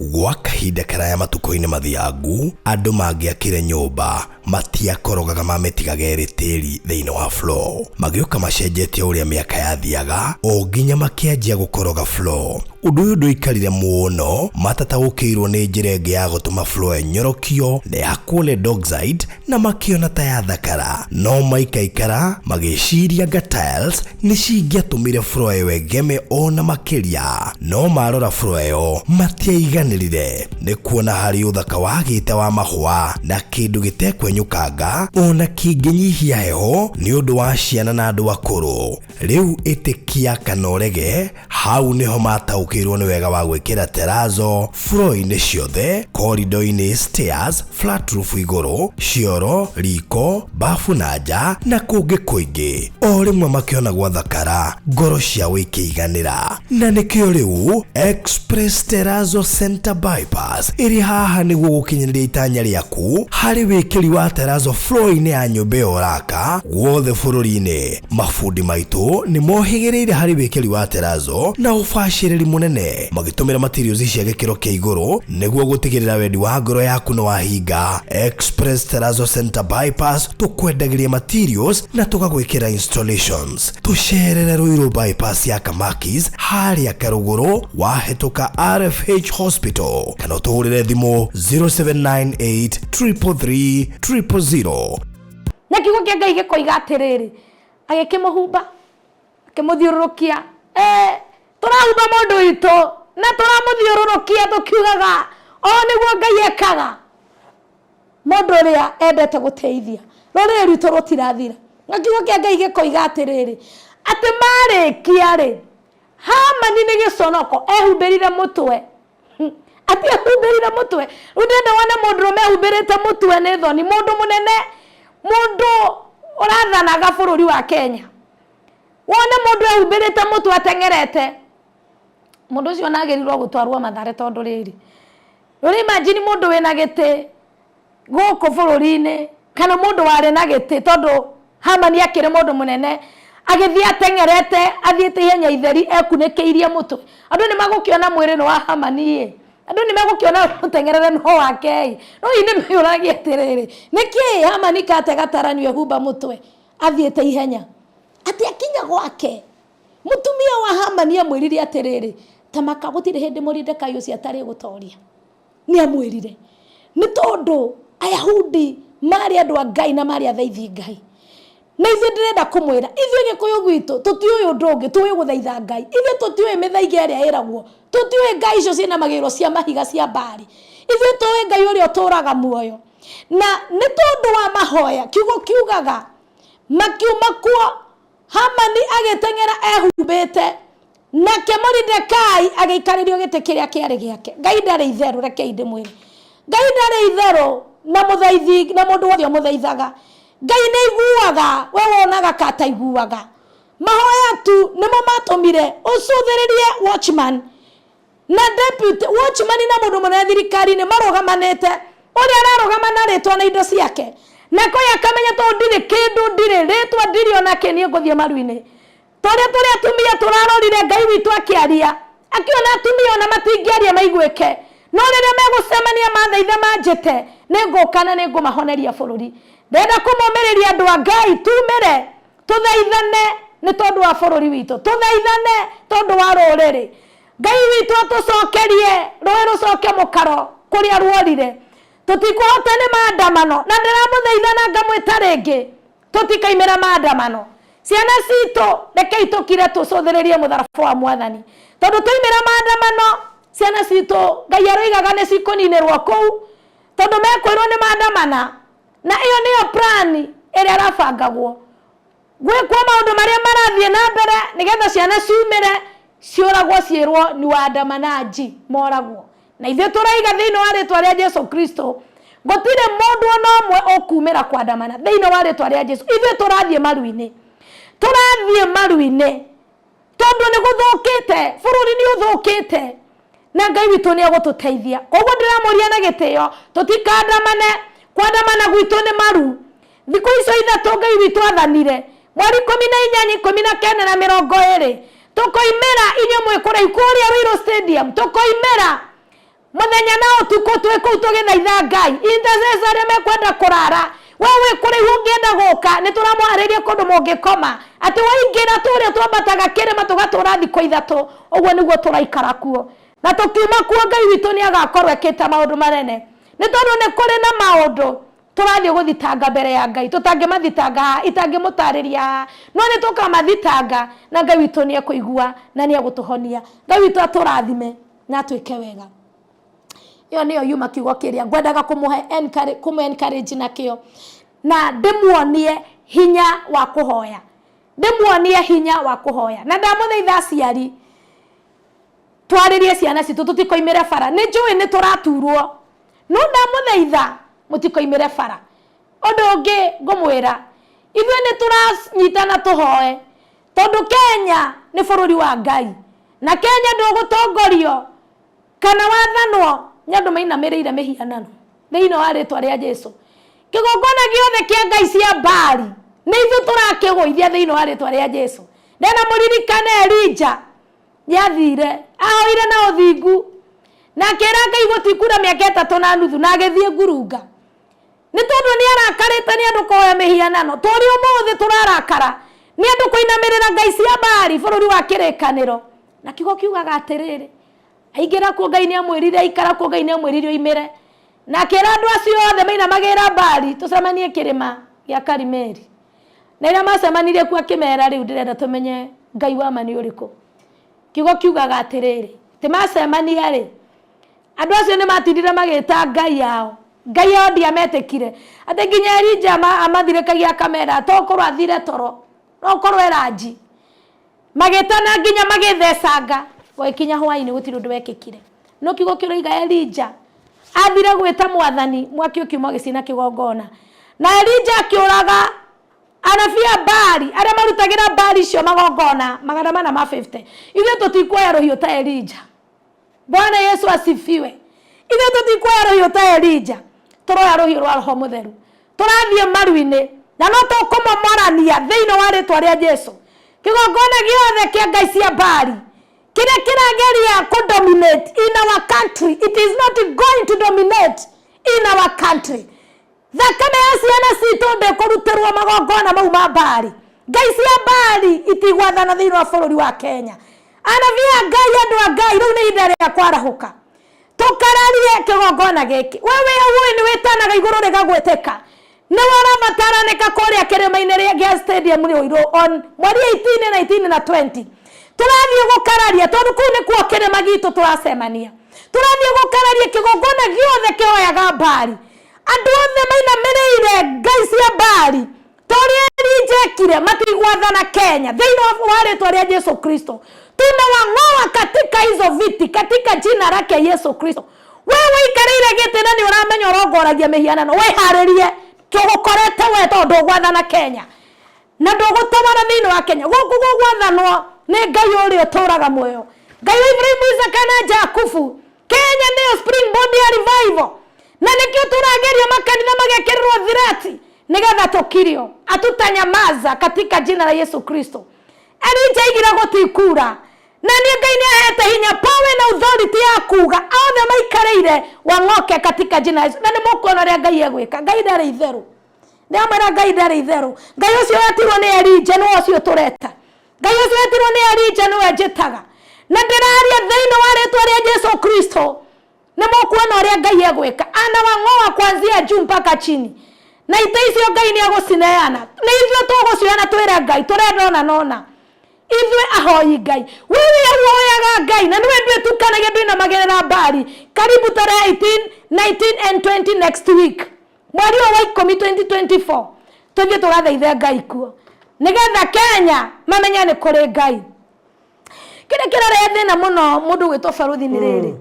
Gwa kahinda karaya matukũ-inĩ mathiangu, andũ mangĩakire nyũmba matiakorogaga mamĩtigaga ĩrĩ tĩri thĩinĩ wa floor. Magĩũka macenjetie ũrĩa mĩaka yathiaga o nginya makĩanjia gũkoroga floor. Ũndũ ũyũ ndũikarire mũno matataũkĩirwo nĩ njĩra ĩngĩ ya gũtũma floor ĩnyorokio na ĩhakwo lead oxide na makĩona ta yathakara. No maikaikara magĩciria anga tiles nĩ cingĩatũmire floor ĩyo ĩgeme o na makĩria. No marora floor ĩyo matiaiganĩrire nĩ kuona harĩ ũthaka wagĩte wa mahũa na kĩndũ gĩtekwenyũkanga o na kĩngĩnyihia heho nĩ ũndũ wa ciana na andũ akũrũ. Rĩu ĩtĩkia kana ũrege, hau nĩho mataũkĩirwo nĩ wega wa gwĩkĩra terrazzo floor-inĩ ciothe, corridor-inĩ, stairs, flat roof igũrũ, cioro, riko, bafu na nja na kũngĩ kũingĩ. O rĩmwe makĩona gwathakara, ngoro ciao ikĩiganĩra. Na nĩkĩo rĩu Express Terrazzo Center Bypass ĩrĩ haha nĩguo gũkinyanĩria itanya rĩaku harĩ wĩkĩri wa terrazzo floor-inĩ ya nyũmba ĩyo ũraka guothe bũrũri-inĩ. Mabundi maitũ nĩ mohĩgĩrĩire harĩ wĩkĩri wa terrazzo na ũbacĩrĩri mũnene magĩtũmĩra materials cia gĩkĩro kĩa igũrũ nĩguo gũtigĩrĩra wendi wa ngoro yaku nĩ wahinga. Express Terrazzo Center Bypass tũkwendagĩria materials na tũgagwĩkĩra installations. Tũcerere Ruiru Bypass ya Kamakis harĩa Karũgũrũ wahĩtũka RFH Hospital kana ũtũhũrĩre thimũ 0798 333 000. Na kiugo kĩa Ngai gĩkoiga atĩrĩrĩ, agĩkĩmũhumba, akĩmũthiũrũrũkia. Eh, tũrahumba mũndũ witũ na tũramũthiũrũrũkia tũkiugaga o nĩguo Ngai ekaga. Mũndũ ũrĩa endete gũteithia rũrĩrĩ rwitũ rũtirathira. Na kiugo kĩa Ngai gĩkoiga atĩrĩrĩ, atĩ marĩkia rĩ, Hamani nĩ gĩconoko ehumbĩrire mũtwe. Atĩ ehumbĩrire mũtwe. Rĩu ndĩrenda wone mũndũrũme ehumbĩrĩte mũtwe nĩ thoni. Mũndũ mũnene, mũndũ ũrathanaga bũrũri wa Kenya. Wone mũndũ ehumbĩrĩte mũtwe ateng'erete. Mũndũ ũcio onagĩrĩirwo gũtwarwo Mathare tondũ rĩrĩ, rĩu imagine mũndũ wĩna gĩtĩ gũkũ bũrũri-inĩ kana mũndũ warĩ na gĩtĩ, tondũ Hamani akĩrĩ mũndũ mũnene, agĩthiĩ ateng'erete athiĩte ihenya itheri ekunĩkĩirie mũtwe. Andũ nĩ magũkĩona mwĩrĩ nĩ wa Hamani ĩ, andũ nĩ megũkĩona mũteng'erere no wake ĩ. No hihi nĩ meyũragia atĩrĩrĩ, nĩkĩ Hamani kate gataranio ehumba mũtwe athiĩte ihenya? Atĩ akinya gwake, mũtumia wa Hamani amwĩrire atĩrĩrĩ, ta maka gũtirĩ hĩndĩ Moridekai ũcio atarĩgũtoria. Nĩ amwĩrire. Nĩ tondũ Ayahudi marĩ andũ a Ngai na marĩ athaithi Ngai. Na ithuĩ ndĩrenda kũmwĩra, ithuĩ Gĩkũyũ gwitũ tũtiũĩ ũndũ ũngĩ, tũĩ gũthaitha Ngai. Ithuĩ tũtiũĩ mĩthaiga ĩrĩa ĩragwo, tũtiũĩ ngai icio ciĩna magĩro cia mahiga cia mbari. Ithuĩ tũĩ Ngai ũrĩa ũtũraga muoyo. Na nĩ tondũ wa mahoya, kiugo kiugaga makiuma kuo Hamani agĩteng'era ehumbĩte, nake Moridekai agĩikarĩrio gĩtĩ kĩrĩa kĩarĩ gĩake. Ngai ndarĩ itherũ, rekei ndĩmwĩre. Ngai ndarĩ itherũ na mũthaithi na mũndũ wothe ũmũthaithaga. Ngai nĩ aiguaga, we wonaga ka ataiguaga. Mahoya tu nĩmo matũmire ũcũthĩrĩrie watchman na deputy watchman na mũndũ mũnene thirikari-inĩ marũgamanĩte, ũrĩa ararũgama na rĩtwa na indo ciake, na koĩ akamenya tondũ ndirĩ kĩndũ, ndirĩ rĩtwa, ndirĩ ona kĩ, niĩ ngũthiĩ maru-inĩ. Torĩa tũrĩ atumia tũrarorire Ngai witũ akĩaria, akĩona atumia ona matingĩaria maiguĩke, no rĩrĩa megũcemania mathaitha manjĩte, nĩngũka na nĩngũmahoneria bũrũri. Ndĩrenda kũmũmĩrĩria andũ a Ngai, tumĩre, tũthaithane nĩ tondũ wa bũrũri witũ, tũthaithane tondũ wa rũrĩrĩ. Ngai witũ atũcokerie rũĩ rũcoke mũkaro kũrĩa ruorire. Tũtikũhota nĩ maandamano, na ndĩramũthaitha na ngamwĩta rĩngĩ, tũtikaimĩra maandamano. Ciana citũ rekei tũkire tũcũthĩrĩrie mũtharaba wa Mwathani, tondũ twaimĩra maandamano ciana citũ Ngai aroigaga nĩ cikũninĩrwo kũu, tondũ mekwĩrwo nĩ maandamana, na ĩyo nĩyo plan ĩrĩa ĩrabangagwo gwĩkwo maũndũ marĩa marathiĩ na mbere nĩgetha ciana ciumĩre ciũragwo ciĩrwo ni waandamanaji moragwo. Na ithuĩ tũraiga thĩinĩ wa rĩtwa rĩa Jesu Kristo gũtirĩ mũndũ ona ũmwe ũkumĩra kwandamana thĩinĩ wa rĩtwa rĩa Jesu. Ithuĩ tũrathiĩ maru-inĩ, tũrathiĩ maru-inĩ tondũ nĩ gũthũkĩte, bũrũri nĩ ũthũkĩte na Ngai witũ nĩ egũtũteithia. Koguo ndĩramũria na gĩtĩo tũtikandamane, kwandamana gwitũ nĩ maru. Thikũ icio ithatũ Ngai witũ athanire, mweri 18, 19 na 20, tũkoimĩra inyuĩ mwĩ kũraihu kũrĩa Ruiru Stadium, tũkoimĩra mũthenya na ũtukũ twĩ kũu tũgĩthaitha Ngai. Intercessor arĩa mekwenda kũrara, we wĩ kũraihu ũngĩenda gũka, nĩ tũramũharĩria kũndũ mũngĩkoma. Atĩ waingĩra tũrĩa twambataga kĩrĩma tũgatũra thikũ ithatũ, ũguo nĩguo tũraikara kuo. Na tũkiuma kuo Ngai witũ nĩ agakorwo ekĩte maũndũ manene. Nĩ tondũ nĩ kũrĩ na maũndũ tũrathiĩ gũthitanga mbere ya Ngai, tũtangĩmathitanga haha, itangĩmũtarĩria haha, no nĩ tũkamathitanga na Ngai witũ nĩ ekũigua na nĩ egũtũhonia. Ngai witũ atũrathime na atwĩke wega. Ĩyo nĩyo yuma kiugo kĩrĩa ngwendaga kũmũhe kũmũ encourage nakĩo, na ndĩmuonie hinya wa kũhoya, ndĩmuonie hinya wa kũhoya. Na ndamũthaitha aciari, twarĩrie ciana citũ tũtikoimĩre bara. Nĩ njũĩ nĩ tũraturwo, no ndamũthaitha mũtikoimĩre bara. Ũndũ ũngĩ ngũmwĩra, ithuĩ nĩ tũranyitana tũhoe, tondũ Kenya nĩ bũrũri wa Ngai, na Kenya ndũgũtongorio kana wathanwo nĩ andũ mainamĩrĩire mĩhianano. Thĩinĩ wa rĩtwa rĩa Jesu, kĩgongona gĩothe kĩa ngai cia Baali nĩ ithuĩ tũrakĩgũithia thĩinĩ wa rĩtwa rĩa Jesu. Ndĩrenda mũririkane Elija nĩathire ahoire na ũthingu na akĩra Ngai gũtikura mĩaka 3.5, na agĩthiĩ ngurunga nĩ tondũ nĩ arakarĩte nĩ andũ kũhoya mĩhianano. Tũrĩ ũmũthĩ tũrarakara nĩ andũ kũinamĩrĩra ngai cia Baali bũrũri wa kĩrĩkanĩro. Na kiugo kiugaga atĩrĩrĩ, aingĩra kuo Ngai nĩ amwĩrire, aikara kuo Ngai nĩ amwĩrire oimĩre, na akĩra andũ acio othe mainamagĩrĩra Baali tũcemanie kĩrĩma gĩa Karimeli. Na rĩrĩa macemanirie kuo akĩmera, rĩu ndĩrenda tũmenye Ngai wa ma nĩ ũrĩkũ. Kiugo kiugaga atĩrĩrĩ, atĩ macemania rĩ, andũ acio nĩ matindire magĩta ngai yao, ngai yao ndiametĩkire, atĩ nginya Elija amathirĩkagia akamera to ũkorwo athire toro, no ũkorwo eranji. Magĩtana nginya magĩthecanga, gũgĩkinya hwaĩ-inĩ gũtirĩ ũndũ wekĩkire. No kiugo kĩroiga Elija athire gwĩta Mwathani, mwaki ũkiuma ũgĩcina kĩgongona, na Elija akĩũraga Anabii a Baali arĩa marutagĩra Baali icio magongona 450. Ithuĩ tũtikuoya rũhiũ ta Elija. Bwana Yesu asifiwe. Ithuĩ tũtikuoya rũhiũ ta Elija, tũroya rũhiũ rwa Roho Mũtheru. Tũrathiĩ maru-inĩ na no tũkũmomorania thĩinĩ wa rĩtwa rĩa Jesu. Kĩgongona gĩothe kĩa ngai cia Baali kĩrĩa kĩrageria kũ dominate in our country, it is not going to dominate in our country. Thakame ya ciana citũ ndĩkũrutĩrwo magongona mau ma Baali. Ngai cia Baali itigwathana thĩinĩ wa bũrũri wa Kenya. Anabii a Ngai, andũ a Ngai, rĩu nĩ ihinda rĩa kwarahũka. Tũkararie kĩgongona gĩkĩ. We wĩ hau ũĩ nĩ wĩtanaga igũrũ rĩgagwĩtĩka. Nĩwe ũrabataranĩka kũrĩa kĩrĩma-inĩ gĩa stadium Ruiru on mweri 18, 19 na 20. Tũrathiĩ gũkararia tondũ kũu nĩkuo kĩrĩma gitũ tũracemania. Tũrathiĩ gũkararia kĩgongona gĩothe kĩhoyaga Baali. Andũ othe mainamĩrĩire ngai cia Baali ta ũrĩa Elija ekire, matigwathana Kenya thĩinĩ wa rĩtwa rĩa Jesu Kristo. Tunawang'oa katika hizo viti katika jina lake Yesu Kristo. We wĩikarĩire gĩtĩ na nĩ ũramenya ũrongoragia mĩhianano, wĩharĩrie tũgũkorete we tondũ ndũgwathana Kenya na ndũgũtawara thĩinĩ wa Kenya. Gũkũ gũgwathanwo nĩ Ngai ũrĩa ũtũraga muoyo, Ngai wa Ibrahimu, Isaka na Jakubu. Kenya nĩyo springboard ya revival, na nĩkĩo tũrageria makanitha magekĩrĩrwo thirati nĩgetha tũkirio. Atutanyamaza katika jina la Yesu Kristo. Elija aigire gũtikura, na niĩ Ngai nĩ ahete hinya, power na authority ya kuga othe maikarĩire wang'oke katika jina la Yesu. Na nĩ mũkuona ũrĩa Ngai egwĩka. Ngai ndarĩ itherũ, ndĩramwĩra Ngai ndarĩ itherũ. Ngai ũcio wetirwo nĩ Elija nĩwe ũcio tũreta. Ngai ũcio wetirwo nĩ Elija nĩwe njĩtaga, na ndĩraria thĩinĩ wa rĩtwa rĩa Jesu Kristo. Nĩ mũkuona ũrĩa Ngai egwĩka. Anawang'oa kuanzia juu mpaka chini, na ite icio Ngai nĩ egũcineana. Nĩ ithuĩ tũgũcioya na twĩre Ngai tũrenda ona nona. Ithuĩ ahoi Ngai, wewe ũhoyaga Ngai na nĩwe ndwĩtukanagia ndwĩnamagĩrĩra Baali. Karibu tarehe 18, 19 and 20 next week, mweri ũyũ wa 10 2024, tũthiĩ tũgathaithe Ngai kuo nĩgetha Kenya mamenye nĩ kũrĩ Ngai. Kĩrĩa kĩrarehe thĩna mũno mũndũ gwĩtwo baruthi nĩ rĩrĩ,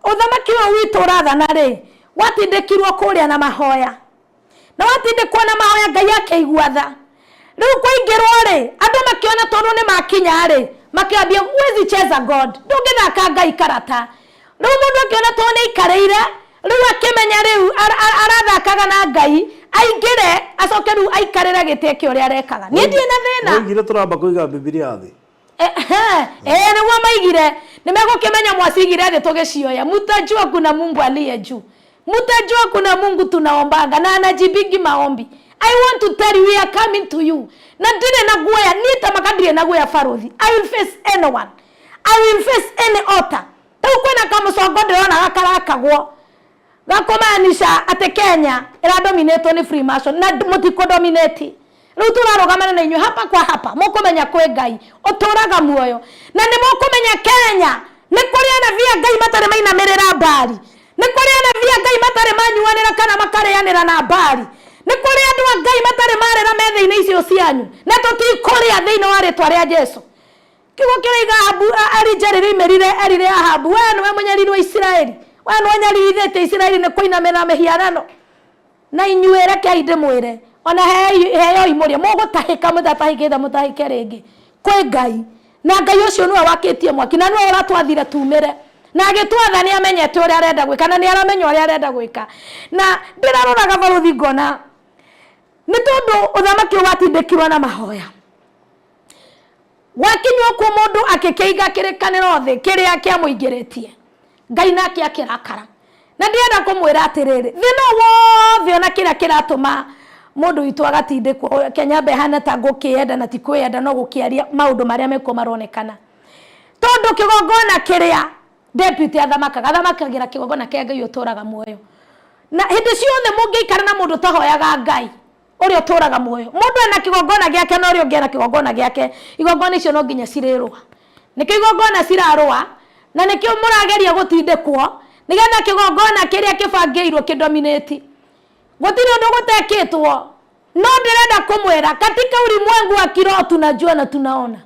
ũthamaki ũyũ witũ ũrathana rĩ, watindĩkirwo kũrĩa na mahoya, na watindĩkwo na mahoya Ngai akĩigua tha. Rĩu kwaingĩrwo rĩ, andũ makĩona tondũ nĩ makinya rĩ, makĩambia huwezi cheza God, ndũngĩthaka Ngai karata. Rĩu mũndũ akĩona tondũ nĩ aikarĩire, rĩu akĩmenya rĩu arathakaga na Ngai, aingĩre acoke rĩu aikarĩre gĩtĩ eke ũrĩa arekaga. Niĩ ndirĩ na thĩna. Woigire tũramba kũiga Bibilia thĩ. Nĩguo maigire, nĩ megũkĩmenya mwacigire thĩ tũgĩcioya. Mutajua kuna Mungu aliye juu. Mutajua kuna Mungu tunaombanga na anajibingi maombi. I want to tell you we are coming to you. Na ndirĩ na guoya, niĩ ta maka ndirĩ na guoya baruthi. I will face anyone. I will face any altar. Rĩu kwĩna kamũcongo ndĩrona gakarakagwo gakũmaanisha atĩ Kenya ĩradominatwo nĩ Freemason na mũtikũdominate. Rĩu tũrarũgamana na inyuĩ hapa kwa hapa, mũkũmenya kwĩ Ngai ũtũraga muoyo, na nĩ mũkũmenya Kenya nĩ kũrĩ anabii a Ngai matarĩ mainamĩrĩra Baali, nĩ kũrĩ anabii a Ngai matarĩ manyuanĩra kana makarĩanĩra na Baali, nĩ kũrĩ andũ a Ngai matarĩ marĩra metha-inĩ icio cianyu, na tũtikũrĩa thĩinĩ wa rĩtwa rĩa Jesu. Kiugo kĩraiga Ahabu, Elija rĩrĩa oimĩrire erire Ahabu, we nĩwe mũnyariri wa Isiraeli, we nĩwe ũnyaririthĩtie Isiraeli nĩ kũinamĩrĩra mĩhianano. Na inyuĩ rekei ndĩmwĩre, ona heyoi mũrĩe, mũgũtahĩka mũtatahĩkĩte mũtahĩke rĩngĩ kwĩ Ngai. Na Ngai ũcio nĩwe wakĩtie mwaki, na nĩwe ũratwathire tumĩre. Na agĩtwatha nĩ amenyete ũrĩa arenda gwĩka, na nĩ aramenya ũrĩa arenda gwĩka. Na ndĩraroraga baruthi ngona nĩ tondũ ũthamaki ũyũ watindĩkirwo na mahoya. Gwakinywo kuo mũndũ akĩkĩiga kĩrĩkanĩro thĩ kĩrĩa kĩamũingĩrĩtie, Ngai nake akĩrakara. Na ndĩrenda kũmwĩra atĩrĩrĩ, thĩna wothe ona kĩrĩa kĩratũma mũndũ witũ agatindĩkwo, Kenya ĩhana ta ngũkĩenda na ti kwĩyenda, no gũkĩaria maũndũ marĩa mekuo maronekana. Tondũ kĩgongona kĩrĩa deputy athamakaga, athamakagĩra kĩgongona kĩa Ngai ũtũraga muoyo. Na hĩndĩ ciothe mũngĩikara na mũndũ ũtahoyaga Ngai ũrĩa ũtũraga muoyo, mũndũ ena kĩgongona gĩake na ũrĩa ũngĩ ena kĩgongona gĩake, igongona icio no nginya cirĩrũa. Nĩkĩo igongona cirarũa, na nĩkĩo mũrageria gũtindĩkwo, nĩgetha kĩgongona kĩrĩa kĩbangĩirwo kĩdominate. Gũtirĩ ũndũ gũtekĩtwo, no ndĩrenda kũmwĩra katika ulimwengu wa kiroho tunajua na tunaona.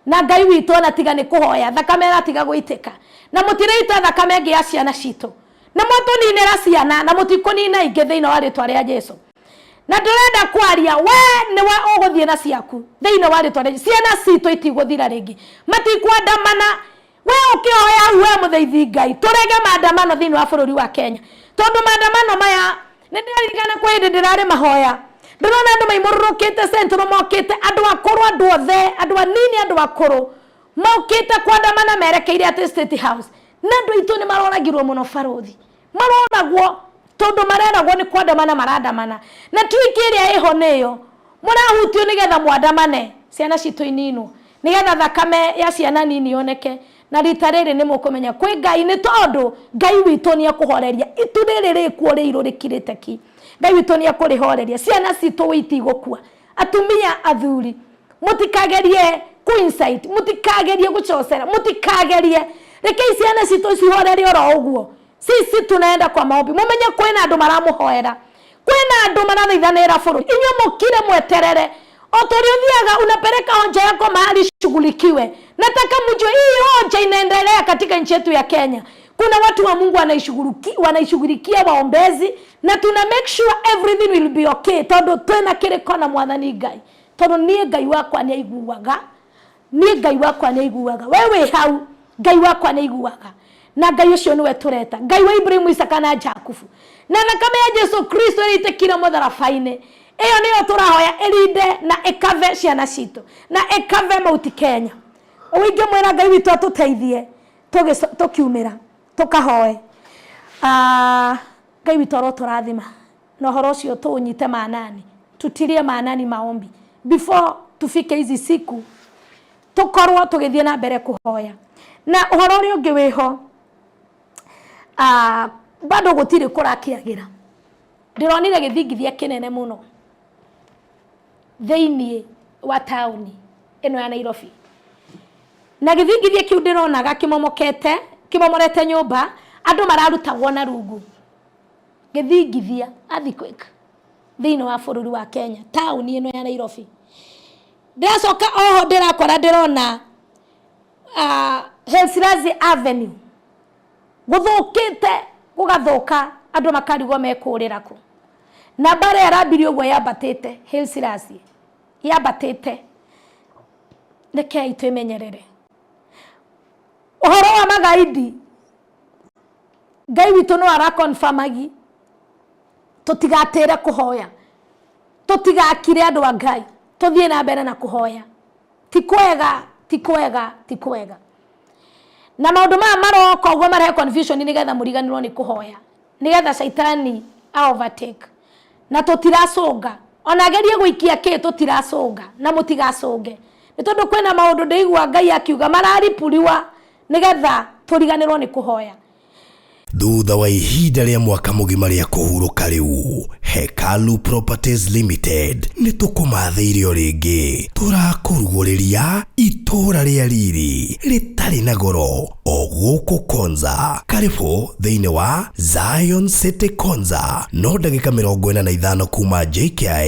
Na Ngai witũ ona tiga nĩ kũhoya, thakame ĩratiga gũitĩka. Na mũtirĩita thakame ĩngĩ ya ciana citũ. Nĩ mwatũninĩra ciana na mũtikũnina ingĩ thĩinĩ wa rĩtwa rĩa Jesu. Na ndũrenda kwaria, we nĩwe ũgũthiĩ na ciaku thĩinĩ wa rĩtwa rĩa ciana citũ itigũthira rĩngĩ, matikwandamana. We ũkĩhoya hau, we mũthaithi Ngai, tũrege maandamano thĩinĩ wa bũrũri wa Kenya, tondũ maandamano maya nĩ ndĩraririkana kwĩ hĩndĩ ndĩrarĩ mahoya, ndĩrona andũ maimũrũrũkĩte Central, mokĩte andũ akũrũ, andũ othe, andũ anini, andũ akũrũ, mokĩte kwandamana merekeire atĩ State House. Na andũ aitũ nĩ maroragirwo mũno, barũthi, maroragwo tondũ mareragwo nĩ kwandamana marandamana, na trick ĩrĩa ĩho nĩyo mũrahutio nĩgetha mwandamane, ciana citũ ininwo, nĩgetha thakame ya ciana nini yoneke. Na rita rĩrĩ nĩ mũkũmenya kwĩ Ngai, nĩ tondũ Ngai witũ nĩ ekũhoreria itu rĩrĩ rĩkuo rĩirũ rĩkirĩte ki. Ngai witũ nĩ ekũrĩhoreria. Ciana citũ itigũkua. Atumia, athuri, mũtikagerie ku incite, mũtikagerie gũcocera, mũtikagerie. Rekei ciana citũ cihorere oro ũguo. Sisi tunaenda kwa maombi. Mumenye kwĩna andũ maramũhoera, kwĩna andũ marathaithanĩra bũrũri. Inyuĩ mũkire, mweterere o toria ũthiaga unapeleka hoja yako mahali shughulikiwe. Nataka mjue hii hoja inaendelea katika nchi yetu ya Kenya. Kuna watu wa Mungu wanaishughulikia, waombezi, na tuna make sure everything will be okay, tondu twina kiriko na Mwathani Ngai, tondu niĩ Ngai wakwa nĩ aiguaga, niĩ Ngai wakwa nĩ aiguaga. We wĩ hau, Ngai wakwa nĩ aiguaga, na Ngai ũcio nĩwe tũreta, Ngai wa Ibrahimu, Isaka na Jakubu, na thakame ya Jesu Kristo ĩrĩa ĩitĩkire mũtharaba-inĩ, ĩyo nĩyo tũrahoya ĩrinde na ĩkave ciana citũ na ĩkave Mount Kenya. Ũguo ingĩmwĩra, Ngai witũ atũteithie tũkiumĩra tũkahoe. Ah, Ngai witũ arotũrathima na ũhoro ũcio tũũnyite maanani, tutilie maanani maombi before tufike hizi siku, tukorwo tũgĩthiĩ na mbere kũhoya. Na ũhoro ũrĩa ũngĩ wĩho, ah, bado gũtirĩ kũrakĩagĩra. Ndĩronire gĩthingithia kĩnene mũno thĩinĩ wa taũni ĩno ya Nairobi, na gĩthingithia kĩu ndĩronaga kĩmomokete, kĩmomorete nyũmba, andũ mararutagwo na rungu. Gĩthingithia, earthquake, thĩinĩ wa bũrũri wa Kenya, taũni ĩno ya Nairobi. Ndĩracoka oho ndĩrakora ndĩrona Haile Avenue gũthũkĩte, gũgathũka, andũ makarigwo mekũrĩra kũ, na mbara ĩrambirie ũguo yambatĩte. Haile Selassie yambatĩte. Rekei twĩmenyerere ũhoro wa magaidi. Ngai witũ no arakonfamagi tũtigatĩre kũhoya, tũtigakire. Andũ a Ngai, tũthiĩ na mbere na kũhoya. Ti kwega, ti kwega, ti kwega. Na maũndũ maya maroka ũguo marehe confusion nĩgetha mũriganĩrwo nĩ kũhoya, nĩgetha caitani a overtake. Na tũtiracũnga, ona agerie gũikia kĩ, tũtiracũnga na mũtigacũnge, nĩ tondũ kwĩna maũndũ ndĩigua Ngai akiuga mararipuriwa nĩgetha tũriganĩrwo nĩ kũhoya. Thutha wa ihinda rĩa mwaka mũgima rĩa kũhurũka, rĩu Hekalu Properties Limited nĩ tũkũmathĩire o rĩngĩ. Tũrakũrugũrĩria itũũra rĩa riri rĩtarĩ na goro o gũkũ Konza. Karibu thĩinĩ wa Zion City Konza, no ndagĩka 45 kuma JKIA,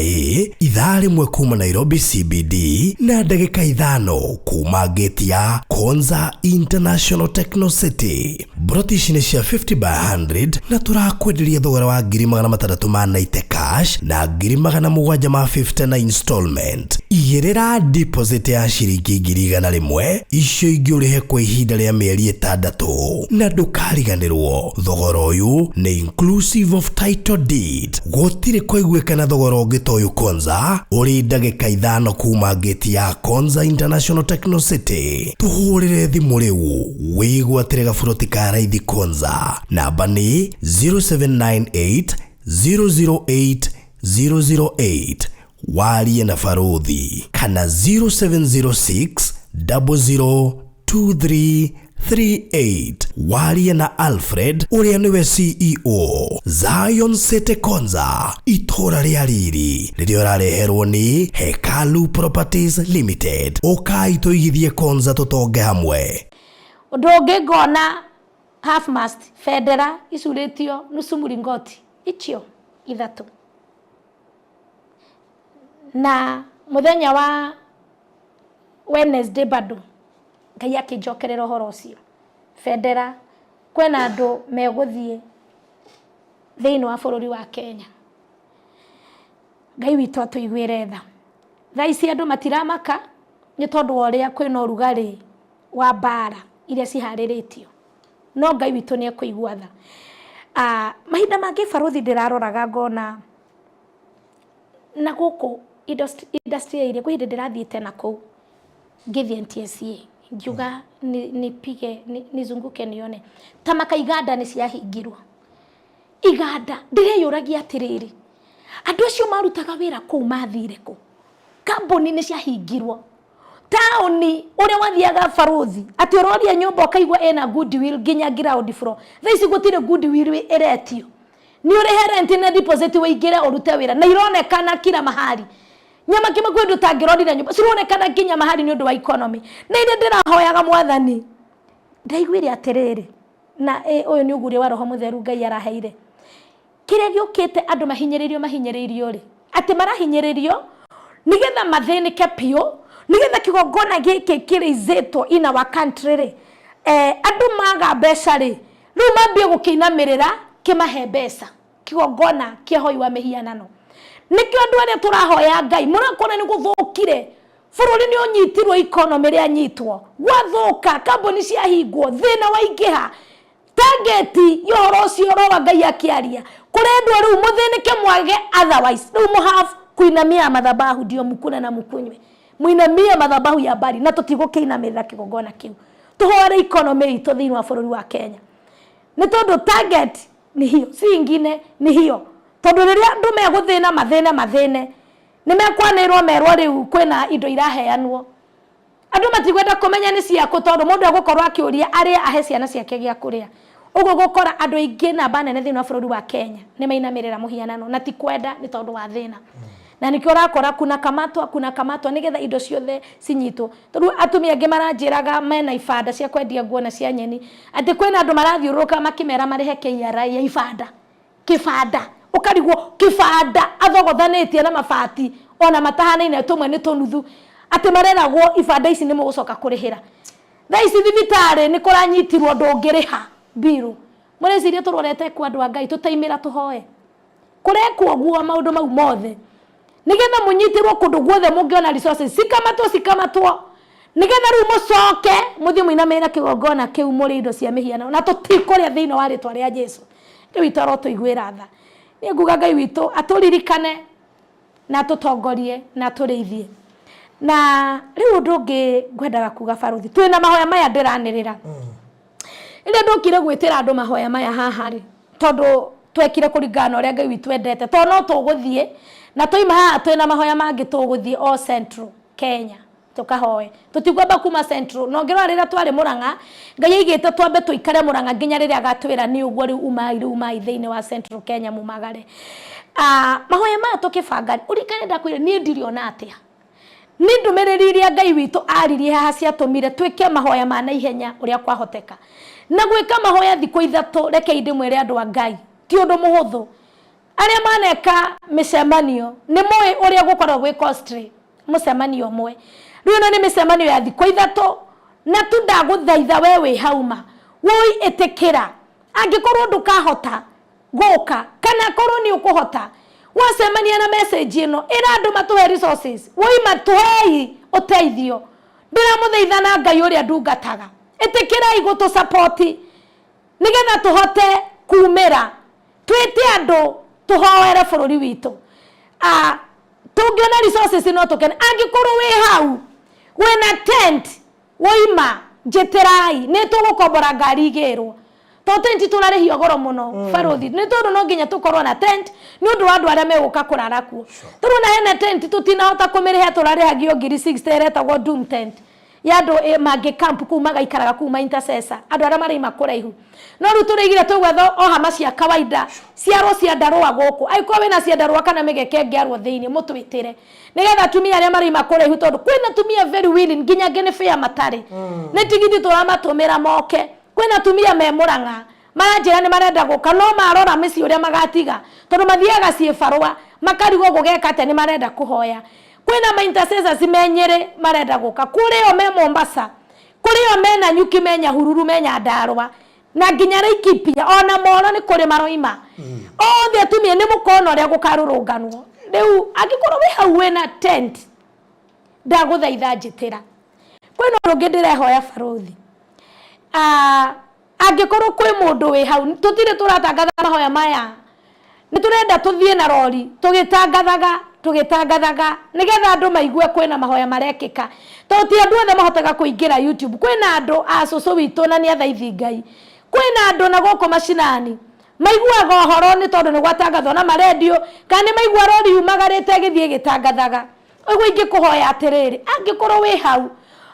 ithaa rĩmwe kuma Nairobi CBD, na ndagĩka 5 kuma gate ya Konza International Techno City. Mburoti ici nĩ cia 50 by 100 na tũrakwenderia thogora wa 690,000 cash na 750,000 na installment. Igĩrĩra deposit ya ciringi 100,000, icio ingĩ ũrĩhe kwa ihinda rĩa mĩeri 6. Na ndũkariganĩrwo, thogora ũyũ nĩ inclusive of title deed. Gũtirĩ kũiguĩkana thogora ũngĩ ta ũyũ Konza, ũrĩ ndagĩka 5 kuma gate ya Konza International Techno City. Tũhũrĩre thimũ rĩu wĩgwatĩre gaburoti ka raithi Konza. Namba nĩ 0798 008 008, warie na barũthi, kana 0706 002338, warie na Alfred ũrĩa nĩwe CEO. Zion City Konza, itũũra rĩa riri rĩrĩa ũrareherwo nĩ Hekalu Properties Limited. Ũkai tũigithie Konza, tũtonge hamwe. Ũndũ ũngĩ, ngona half mast, bendera icurĩtio nusu mũringoti icio ithatũ. Na mũthenya wa Wednesday bado Ngai akĩnjokerera ũhoro ũcio, bendera, kwĩna andũ megũthiĩ thĩinĩ wa bũrũri wa Kenya. Ngai witũ atũiguĩre tha. Thaa ici andũ matiramaka nĩ tondũ wa ũrĩa kwĩna ũrugarĩ wa mbara iria ciharĩrĩtio, no Ngai witũ nĩ ekũigua tha. Mahinda mangĩ barũthi ndĩraroraga ngona na gũkũ industry ya irio, kwĩ hĩndĩ ndĩrathiĩte na kũu ngĩthiĩ NTSA ngiuga nipige nizunguke nione ta maka iganda nĩ ciahingirwo. Iganda, ndĩreyũragia atĩrĩrĩ, andũ acio marutaga wĩra kũu mathire kũ? Kambuni nĩ ciahingirwo. Taũni ũrĩa wathiaga barũthi atĩ ũroria nyũmba ũkaigua ĩna goodwill nginya ground floor. Thaa ici gũtirĩ goodwill ĩretio. Nĩ ũrĩhe rent na deposit ũingĩre ũrute wĩra na ironekana kila mahali. Nyama kĩma kwĩ ndũtangĩrorire nyũmba cironekana nginya mahali nĩ ũndũ wa economy. Na iria ndĩrahoyaga mwathani ndaiguire atĩrĩrĩ, na ĩ ũyũ nĩ ũguũrio wa Roho Mũtheru Ngai araheire. Kĩrĩa gĩũkĩte andũ mahinyĩrĩirio mahinyĩrĩirio rĩ, atĩ marahinyĩrĩrio nĩgetha mathĩnĩke biũ, nĩgetha kĩgongona gĩkĩ kĩrĩizĩtwo in our country rĩ, andũ maga mbeca rĩ, rĩu mambie gũkĩinamĩrĩra kĩmahe mbeca, kĩgongona kĩa hoi wa mĩhianano. Nĩkĩo andũ arĩa tũrahoya Ngai, mũrakora nĩ gũthũkire, bũrũri nĩ ũnyitirwo, economy rĩanyitwo, gwathũka, kambuni ciahingwo, thĩna waingĩha. Target ya ũhoro ũcio Roho wa Ngai akĩaria, kũrendwo rĩu mũthĩnĩke mwage otherwise, rĩu mũ have kuinamia madhabahu ndio mkule na mkunywe, muinamie madhabahu ya Bali, na tũtigũkĩinamĩrĩra kĩgongona kĩu. Tũhoere economy itũ thĩinĩ wa bũrũri wa Kenya, nĩ tondũ target ni hiyo, si ingine, ni hiyo. Tondũ rĩrĩa andũ megũthĩna mathĩne mathĩne, nĩ mekwanĩrwo merwo rĩu kwĩna indo iraheanwo. Andũ matikwenda kũmenya nĩ ciakũ, tondũ mũndũ egũkorwo akĩũria arĩe ahe ciana ciake gĩa kũrĩa. Ũguo gũkora andũ aingĩ namba nene thĩinĩ wa bũrũri wa Kenya nĩ mainamĩrĩra mũhianano, na ti kwenda, nĩ tondũ wa thĩna. Na nĩkĩo ũrakora kuna kamatwa, kuna kamatwa, nĩgetha indo ciothe cinyitwo. Tondũ atumia angĩ maranjĩraga mena ibanda cia kwendia nguo na cia nyeni, atĩ kwĩna andũ marathiũrũrũka makĩmera marĩhe KRA ya ibanda. Kĩbanda, ũkarigwo kĩbanda athogothanĩtie na mabati ona matahanaine, tũmwe nĩ tũnuthu, atĩ mareragwo ibanda ici nĩ mũgũcoka kũrĩhĩra. Thaa ici thibitarĩ nĩ kũranyitirwo ndũngĩrĩha mbiru. Mũreciria tũrorete kũ andũ a Ngai tũtaimĩra tũhoe? Kũrekwo ũguo maũndũ mau mothe nĩgetha mũnyitĩrwo kũndũ guothe mũngĩona resources cikamatwo cikamatwo, nĩgetha rĩu mũcoke mũthiĩ mũinamĩrĩra kĩgongona kĩu mũrĩ indo cia mĩhianano, na tũtikũrĩa thĩinĩ wa rĩtwa rĩa Jesu. Ngai witũ arotũiguĩra tha. Niĩ nguga Ngai witũ atũririkane na atũtongorie na atũrĩithie. Na rĩu ũndũ ũngĩ ngwendaga kuga barũthi, twĩna mahoya maya ndĩranĩrĩra. Rĩrĩa ndokire gwĩtĩra andũ mahoya maya haha rĩ, tondũ twekire kũringana na ũrĩa Ngai witũ endete, tondũ no tũgũthiĩ na twaima haha twĩna mahoya mangĩ tũgũthiĩ o Central Kenya tũkahoe. Tũtikwamba kuma Central, na ũngĩrora rĩrĩa twarĩ Mũrang'a, Ngai aigĩte twambe tũikare Mũrang'a nginya rĩrĩa agatwĩra nĩ ũguo rĩu umai, rĩu umai thĩinĩ wa Central Kenya mumagare. Mahoya maya tũkĩbanga, ũririkane ndakwĩrire niĩ ndirĩ ona atĩa. Nĩ ndũmĩrĩri iria Ngai witũ aririe haha ciatũmire twĩke mahoya ma naihenya ũrĩa kwahoteka. Na gwĩka mahoya thikũ ithatũ, rekei ndĩmwĩre andũ a Ngai, ti ũndũ mũhũthũ. Arĩa maneka mĩcemanio nĩ moĩ ũrĩa gũkoragwo gwĩ costly mũcemanio ũmwe. Rĩu ĩno nĩ mĩcemanio ya thikũ ithatũ, na tu ndagũthaitha we wĩ hau ma, woi ĩtĩkĩra. Angĩkorwo ndũkahota gũka, kana korwo nĩ ũkũhota, wacemania na message ĩno, ĩra andũ matũhe resources, woi matũhei ũteithio. Ndĩramũthaitha na Ngai ũrĩa ndungataga, ĩtĩkĩrai gũtũ support nĩgetha tũhote kumĩra, twĩte andũ tũhoere bũrũri witũ. Tũngĩona resources no tũkene. Angĩkorwo wĩ hau wĩna tent, woima njĩtĩrai, nĩ tũgũkombora ngari igĩrwo. Tondũ tent tũrarĩhio goro mũno, barũthi, nĩ tondũ no nginya tũkorwo na tent nĩ ũndũ wa andũ arĩa megũka kũrara kuo. Tũrona hena tent tũtinahota kũmĩrĩha, tũrarĩhagio ngiri 60 ĩretagwo Doom tent ya andũ mangĩ camp kũu magaikaraga kũu ma intercessor, andũ arĩa maraima kũraihu. No rĩu tũrĩigire tũgwetha o hama cia kawaida ciarwo ciandarũa gũkũ. Angĩkorwo wĩna ciandarũa kana mĩgeka ĩngĩarwo thĩinĩ, mũtwĩtĩre nĩgetha atumia arĩa maraima kũraihu, tondũ kwĩna atumia very willing, nginya angĩ nĩ fare matarĩ, nĩ tigiti tũramatũmĩra moke. Kwĩna atumia me Mũrang'a maranjĩra nĩ marenda gũka, no marora mĩciĩ ũrĩa magatiga, tondũ mathiaga ciĩbarũa makarigwo gũgeka atĩa, nĩ marenda kũhoya. Kwĩna ma intercessors me Nyĩrĩ marenda gũka, kũrĩ o me Mombasa, kũrĩ o me Nanyuki, me Nyahururu, me Nyandarũa, na nginya Laikipia, ona Moro nĩ kũrĩ maroima. Othe atumia nĩ mũkona ũrĩa gũkarũrũnganwo. Rĩu angĩkorwo wĩ hau wĩna tent, ndagũthaitha njĩtĩra. Kwĩna ũndũ ũngĩ ndĩrehoya barũthi. Ah, angĩkorwo kwĩ mũndũ wĩ hau, tũtirĩ tũratangatha mahoya maya, nĩ tũrenda tũthiĩ na rori tũgĩtangathaga tũgĩtangathaga nĩgetha andũ maigue kwĩna mahoya marekĩka, tondũ ti andũ othe mahotaga kũingĩra YouTube. Kwĩna andũ a cũcũ witũ na nĩ athaithi Ngai, kwĩna andũ na gũkũ macinani maiguaga ũhoro nĩ tondũ nĩ gwatangathwo na marendio, kana nĩ maigua rori yumagarĩte ĩgĩthiĩ ĩgĩtangathaga. Ũguo ingĩkũhoya atĩrĩrĩ, angĩkorwo wĩ hau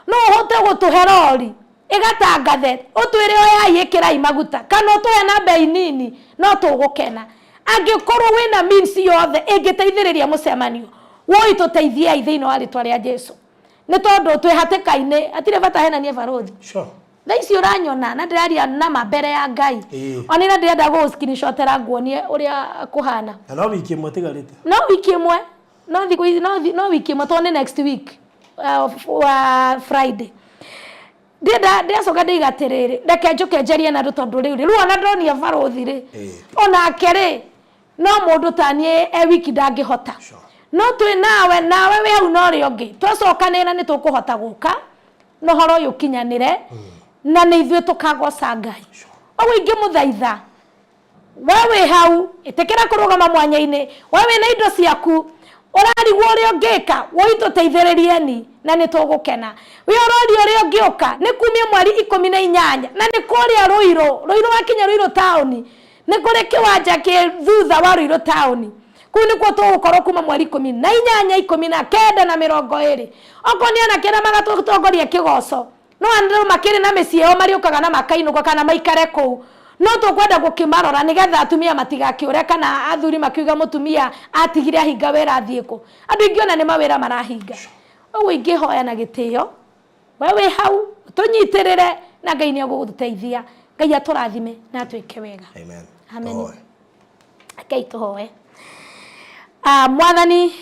no ũhote gũtũhe rori ĩgatangathe, ũtwĩre oyai ĩkĩrai maguta, kana ũtũhe na mbei nini, no tũgũkena. Angĩkorwo wĩna means yothe ĩngĩteithĩrĩria mũcemanio, woi tũteithiei thĩinĩ wa rĩtwa rĩa Jesu. Nĩ tondũ twĩ hatĩka-inĩ, hatirĩ bata henanie barũthi. Sure. Thaa ici ũranyona na ndĩraria nama mbere ya Ngai. Ona ira ndĩrenda gũgũ screenshotera nguonie ũrĩa kũhana. Na no wiki ĩmwe ĩtigarĩte. No wiki ĩmwe, no thikũ no, no wiki ĩmwe tondũ nĩ next week Friday. Ndĩrenda ndĩracoka ndĩiga atĩrĩrĩ, reke njũke njarie na andũ tondũ rĩu rĩ, rĩu ona ndonia barũthi rĩ, onake rĩ, no mũndũ ta niĩ e wiki ndangĩhota. Sure. No twĩ nawe, nawe wĩ hau na ũrĩa ũngĩ, twacokanĩrĩra nĩ tũkũhota gũka na ũhoro ũyũ ũkinyanĩre, na nĩ ithuĩ tũkagoca Ngai. Ũguo ingĩmũthaitha, we wĩ hau, ĩtĩkĩra kũrũgama mwanya-inĩ, we wĩna indo ciaku, ũrarigwo ũrĩa ũngĩka, woi tũteithĩrĩrieni na nĩ tũgũkena. Wĩ ũroria ũrĩa ũngĩũka, nĩ kumia mweri 18, na nĩ kũrĩa Ruiru, Ruiru wakinya Ruiru taũni, nĩ kũrĩ kĩwanja kĩ thutha wa Ruiru taũni. Kũu nĩkuo tũgũkorwo kuma mweri 18, 19 na 20. Okorwo nĩ anake arĩa magatũtongoria kĩgoco, no andũ makĩrĩ na mĩciĩ yao marĩũkaga na makainũka kana maikare kũu. No tũkwenda gũkĩmarora nĩgetha atumia matigakĩũre kana athuri makiuga mũtumia atigire ahinga wĩra athiĩ kũ. Andũ aingĩ ona nĩ mawĩra marahinga. Ũguo ingĩhoya na gĩtĩo, we wĩ hau tũnyitĩrĩre na Ngai nĩ egũgũtũteithia. Ngai atũrathime na atwĩke wega. Amen. Amen. Tũhoe. Ngai tũhoe. Mwathani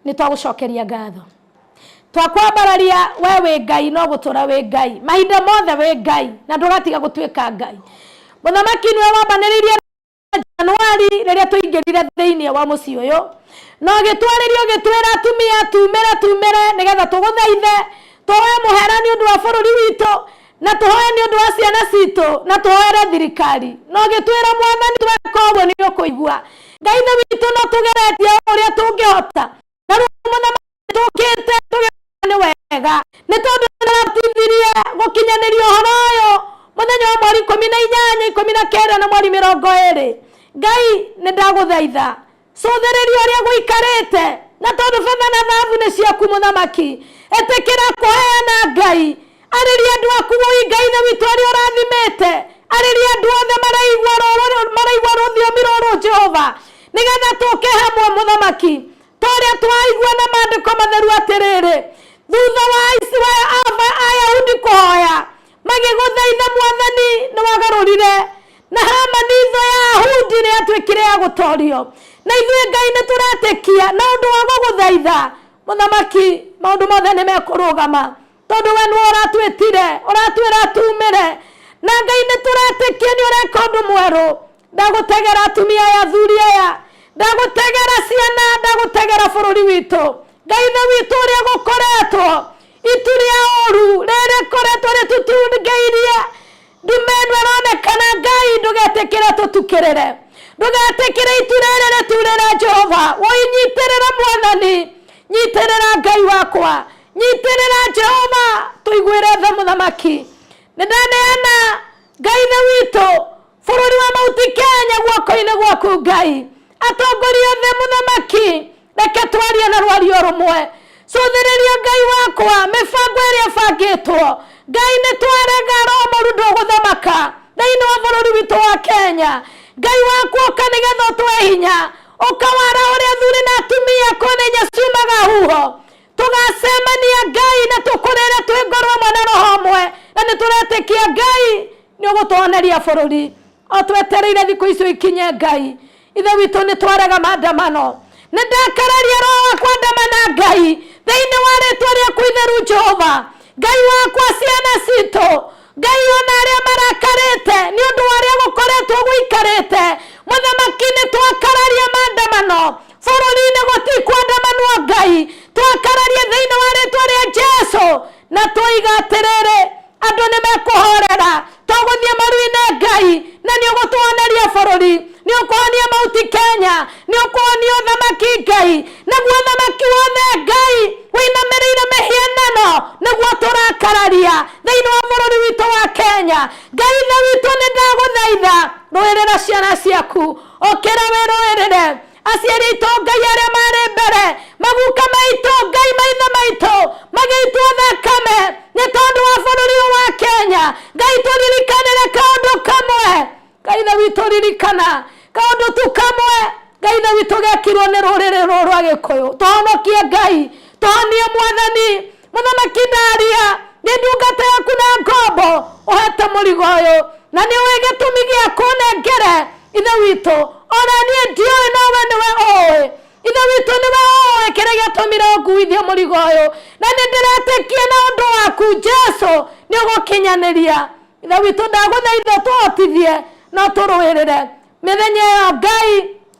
nĩ twagũcokeria ngatho. Twakwambararia we wĩ Ngai no gũtũra wĩ Ngai. Mahinda mothe wĩ Ngai na ndũgatiga gũtuĩka Ngai. Mũthamaki nĩwe wambanĩrĩirie Januari rĩrĩa tũingĩrire thĩinĩ wa mũciĩ ũyũ, na ũgĩtwarĩria ũgĩtwĩra atumia tumĩre tumĩre nĩgetha tũgũthaithe, tũhoe mũhera nĩ ũndũ wa bũrũri witũ, na tũhoe nĩ ũndũ wa ciana citũ, na tũhoere thirikari. Na ũgĩtwĩra Mwathani tweka ũguo nĩ ũkũigua. Ngai ithe witũ no tũgeretie ũrĩa tũngĩhota. Na rĩu mũthamaki tũkĩte tũgĩka nĩ wega, nĩ tondũ nĩwatithirie gũkinyanĩria ũhoro ũyũ mũthenya wa mweri 18, 19 na mweri 20. Ngai nĩ ndagũthaitha cũthĩrĩria ũrĩa gũikarĩte, na tondũ betha na thahabu nĩ ciaku mũthamaki, ĩtĩkĩra kũheana Ngai. Arĩria andũ aku woi Ngai ithe witũ arĩa ũrathimĩte, arĩria andũ othe maraigua rũrũ, maraigua rũthiomi rũrũ Jehova, nĩgetha tũke hamwe mũthamaki, ta ũrĩa twaigua na maandĩko matheru atĩrĩrĩ, thutha wa Ayahudi kũhoya magĩgũthaitha Mwathani, nĩ wagarũrire na Hamani thũ ya Ayahudi nĩ yatuĩkire ya gũtorio. Na ithuĩ Ngai nĩ tũretĩkia na ũndũ wa gũgũthaitha mũthamaki, maũndũ mothe nĩ mekũrũgama, tondũ we nĩwe ũratwĩtire, ũratwĩra tumĩre. Na Ngai nĩ tũretĩkia nĩ ũreka ũndũ mwerũ. Ndagũtegera atumia aya, athuri aya, ndagũtegera ciana, ndagũtegera bũrũri witũ. Ngai ithe witũ ũrĩa gũkoretwo itu rĩa ũru rĩrĩ koretwo rĩtutungeirie, ndume ĩno ĩronekana. Ngai ndũgetĩkĩre tũtukĩrĩre, ndũgetĩkĩre itu rĩrĩ rĩturĩre. Jehova woi nyitĩrĩra Mwathani, nyitĩrĩra Ngai wakwa, nyitĩrĩra Jehova, tũiguĩre tha mũthamaki. Nĩ ndaneana Ngai ithe witũ bũrũri wa Mount Kenya guoko-inĩ gwaku Ngai. Atongoria othe mũthamaki, reke twarie na rwario rũmwe. Cũthĩrĩria Ngai wakwa mĩbango ĩrĩa ĩbangĩtwo. Ngai nĩ twarega roho mũru ndũgũthamaka thĩinĩ wa bũrũri witũ wa Kenya. Ngai wakwa ũka nĩgetha ũtũhe hinya, ũka warahũre athuri na atumia kũrĩa inya ciumaga huho. Tũgacemania Ngai na tũkũrĩre twĩ ngoro ĩmwe na roho ũmwe, na nĩ tũretĩkia Ngai nĩ ũgũtũhoneria bũrũri. O twetereire thikũ icio ikinye Ngai ithe witũ, nĩ twarega maandamano. Nĩ ndakararia roho wa kwandamana Ngai thĩinĩ wa rĩtwa rĩaku itheru Jehova. Ngai wakwa, ciana citũ Ngai, ona arĩa marakarĩte nĩ ũndũ wa ũrĩa gũkoretwo gũikarĩte mũthamaki, nĩ twakararia maandamano bũrũri-inĩ. Na nĩ ũgũtũhoneria bũrũri, nĩ ũkũhonia Mount Kenya, nĩ ũkũhonia ũthamaki Ngai, naguo ũthamaki wothe Ngai wĩinamĩrĩire mĩhianano nĩguo tũrakararia thĩinĩ wa bũrũri witũ wa Kenya. Ngai Ithe witũ, nĩ ndagũthaitha, rũĩrĩra ciana ciaku, ũkĩra wĩrũĩrĩre. Aciari aitũ Ngai arĩa marĩ mbere, maguka maitũ Ngai, maithe maitũ magĩitwo thakame nĩ tondũ wa bũrũri ũyũ wa Kenya. Ngai, tũririkanĩre kaũndũ kamwe. Ngai Ithe witũ, ririkana kaũndũ tu kamwe, Ngai Ithe witũ, gekirwo nĩ rũrĩrĩ rũrũ rwa Gĩkũyũ. Tũhonokie Ngai, tũhonie Mwathani Mũthamaki. Ndaria nĩ ndungata yaku na ngombo ũhete mũrigo ũyũ, na nĩ ũĩ gĩtũmi gĩa kũnengere, Ithe witũ. Ona niĩ ndiũĩ, no we nĩwe ũĩ. Ithe witũ, nĩwe ũĩ kĩrĩa gĩatũmire ũnguithie mũrigo ũyũ, na nĩ ndĩretĩkia na ũndũ waku Jesu nĩ ũgũkinyanĩria. Ithe witũ, ndagũthaitha tũhotithie no tũrũĩrĩre mĩthenya ĩyo Ngai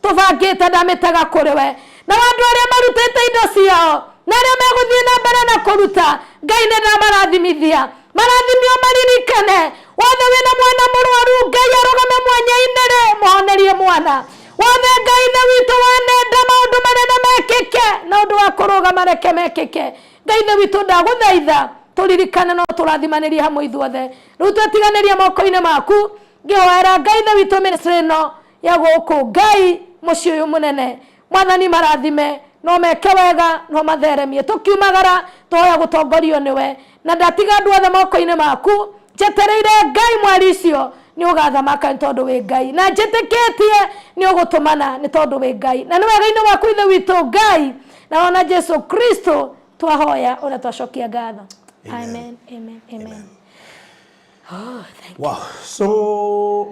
tũbangĩte. Ndamĩtega kũrĩ we na andũ arĩa marutĩte indo ciao na arĩa megũthiĩ na mbere na kũruta. Ngai, nĩ ndamarathimithia, marathimio maririkane. Wothe wĩna mwana mũrwaru, Ngai arũgame mwanya-inĩ rĩ, mũhonerie mwana wothe. Ngai Ithe witũ, wanenda maũndũ manene mekĩke na ũndũ wa kũrũgama, reke mekĩke. Ngai Ithe witũ, ndagũthaitha tũririkane no tũrathimanĩrie hamwe ithuothe. Rĩu twetiganĩria moko-inĩ maku, ngĩhoera Ngai Ithe witũ ministry ĩno ya gũkũ, Ngai, mũciĩ ũyũ mũnene. Mwathani, marathime no meke wega no matheremie. Tũkiumagara, tũhoya gũtongorio nĩwe, na ndatiga andũ othe moko-inĩ maku, njetereire Ngai mweri icio nĩ ũgathamaka, nĩ tondũ wĩ Ngai, na njĩtĩkĩtie nĩ ũgũtũmana, nĩ tondũ wĩ Ngai, na nĩ wega-inĩ waku, Ithe witũ Ngai, na ona Jesu Kristo twahoya ũrĩa twacokia ngatho. Amen, amen, amen. Oh, thank Wow. So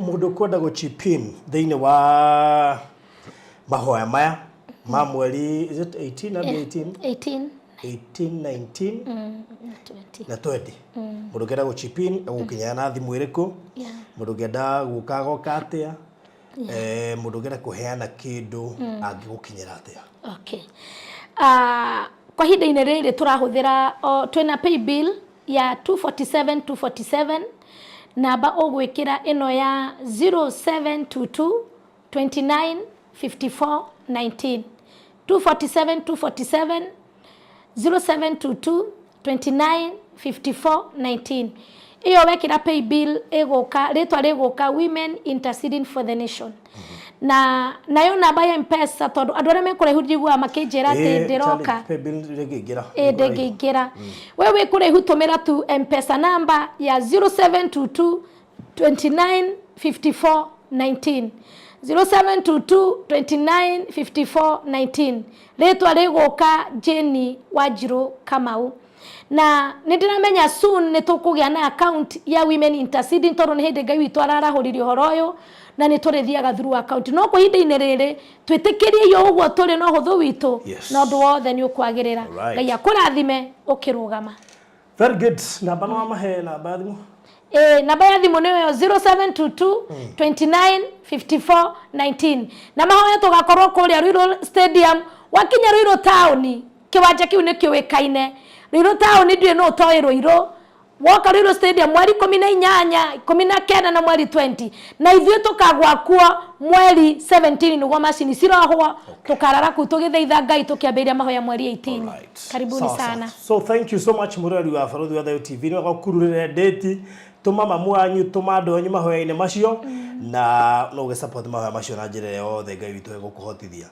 mũndũ ũkwenda gũ chip in thĩinĩ wa mahoya maya ma mweri, is it 18 and 18? 18. 18, 19 na 20. Na 20. Mũndũ ũngĩenda gũ chip in egũkinyana na thimũ ĩrĩkũ? Mũndũ ũngĩenda gũka agoka atĩa? Mũndũ ũngĩenda kũheana kĩndũ angĩgũkinyĩra atĩa? Okay. Kwa ihinda-inĩ rĩrĩ tũrahũthĩra twĩna pay bill ya 247 247. Namba ũgwĩkĩra ĩno ya 0722 29 54 19. 247 247, 0722 29 54 19. Ĩyo wekĩra pay bill ĩgũka rĩtwa rĩgũka Women Interceding for the Nation. Na nayo namba ya Mpesa, tondũ andũ arĩa me kũraihu njiguaga makĩnjĩra atĩ ndĩroka. Pay bill rĩngĩingĩra. Ĩ, ndĩngĩingĩra. We wĩ kũraihu, tũmĩra tu Mpesa namba ya 0722 29 54 19, 0722 29 54 19. Rĩtwa rĩgũka Jane Wanjirũ Kamau. Na nĩ ndĩramenya soon nĩ tũkũgĩa na account ya Women Interceding, tondũ nĩ hĩndĩ Ngai witũ ararahũririe ũhoro ũyũ, na nĩ tũrĩthiaga through account. No kwa ihinda-inĩ rĩrĩ, twĩtĩkĩrie o ũguo tũrĩ na ũhũthũ witũ, na ũndũ wothe nĩ ũkwagĩrĩra. Ngai akũrathime ũkĩrũgama. Very good. Namba no wamahe namba ya thimũ. Ĩ, namba ya thimũ nĩyo 0722 29 54 19. Na mahoya tũgakorwo kũrĩa Ruiru Stadium. Wakinya Ruiru taũni, kĩwanja kĩu nĩ kĩũĩkaine Ruiru taũni, ndiũĩ nũ ũtoĩ Ruiru. Woka Ruiru Stadium mweri 18, 19 na mweri 20, na ithuĩ tũkagwa kuo mweri 17 nĩguo macini cirohwo. Tũkarara kũu tũgĩthaitha Ngai, tũkĩambĩrĩria mahoya mweri 18. Karibuni Sawa, sawa. sana. So thank you so much, mũrori wa Barũthi wa Thayũ TV. Nĩ wega ndĩti tũma mamu wanyu, tũma andũ anyu mahoya-inĩ macio, na no ũgĩ support mahoya macio na njĩra yothe Ngai witũ egũkũhotithia.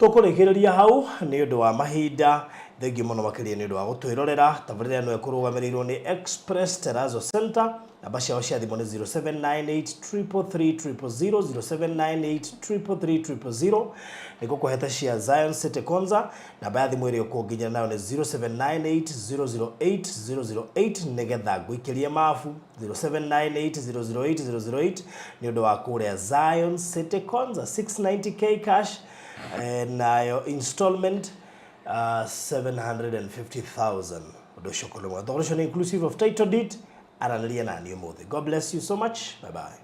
Tũkũrĩkĩrĩria hau nĩ ũndũ wa mahinda. Thengiũ mũno makĩria nĩ ũndũ wa gũtwĩrorera. Tabarĩra ĩno ĩkũrũgamĩrĩirwo nĩ Express Terrazzo Center. Namba ciao cia thimũ nĩ 0798 333 000, 0798 333 000. Nĩ ngũkũhete cia Zion City Konza. Namba ya thimũ ĩrĩa ũkũnginyĩra nayo nĩ 0798 008 008, nĩgetha ngũikĩrie mabu 0798 008 008 nĩ ũndũ wa kũrĩa Zion City Konza, 690K cash, nayo installment 750,000. Ũndũ ũcio ũkorwo mwega. Thogora ũcio nĩ inclusive of title deed. Aranĩria nani ũmũthĩ. God bless you so much. Bye bye.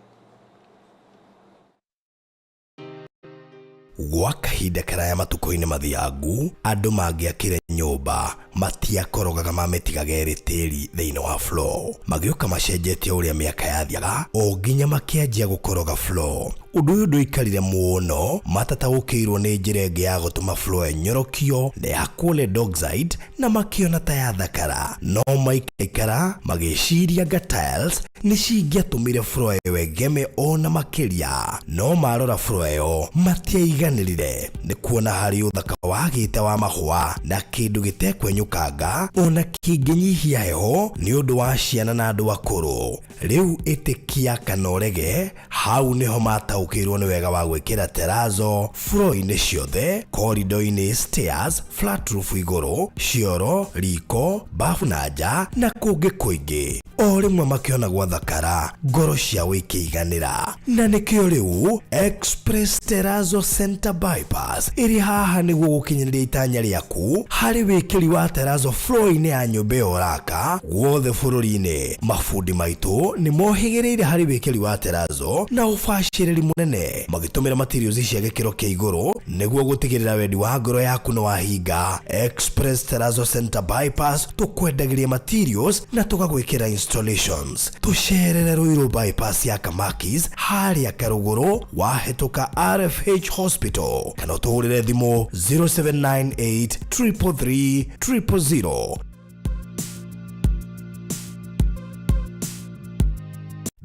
Gwa kahinda karaya matukũ-inĩ mathiangu, andũ mangĩakire nyũmba matiakorogaga mamĩtigaga ĩrĩ tĩri thĩinĩ wa floor. Magĩũka macenjetie ũrĩa mĩaka yathiaga o nginya makĩanjia gũkoroga floor. Ũndũ ũyũ ndũikarire mũno, matataũkĩirwo nĩ njĩra ĩngĩ ya gũtũma floor ĩnyorokio na yakwo lead oxide na makĩona ta yathakara. No maikaikara magĩciria anga tiles nĩ cingĩatũmire floor ĩyo ĩgeme ona makĩria. No marora floor ĩyo matiaiganĩrire nĩ kuona harĩ ũthaka wagĩte wa mahũa na kĩndũ gĩtekwenyũkanga ona kĩngĩnyihia heho nĩ ũndũ wa ciana na andũ akũrũ. Rĩu ĩtĩkia kana ũrege, hau nĩho mataũkĩirwo nĩ wega wa gwĩkĩra terrazzo floor-inĩ ciothe, corridor-inĩ, stairs, flat roof igũrũ, cioro, riko, bafu na nja na kũngĩ kũingĩ. O rĩmwe makĩona gwathakara, ngoro ciao ikĩiganĩra. Na nĩkĩo rĩu Express Terrazzo Center Bypass ĩrĩ haha nĩguo gũkinyanĩria itanya rĩaku harĩ wĩkĩri wa terrazzo floor-inĩ ya nyũmba ĩyo ũraka guothe bũrũri-inĩ. Mabundi maitũ nĩ mohĩgĩrĩire harĩ wĩkĩri wa terrazzo na ũbacĩrĩri mũnene magĩtũmĩra materials cia gĩkĩro kĩa igũrũ nĩguo gũtigĩrĩra wendi wa ngoro yaku nĩ wahinga. Express Terrazzo Center Bypass tũkwendagĩria materials na tũgagwĩkĩra installations. Tũcerere Ruiru Bypass ya Kamakis harĩa Karũgũrũ wahĩtũka RFH Hospital kana ũtũhũrĩre thimũ 0798 333 000.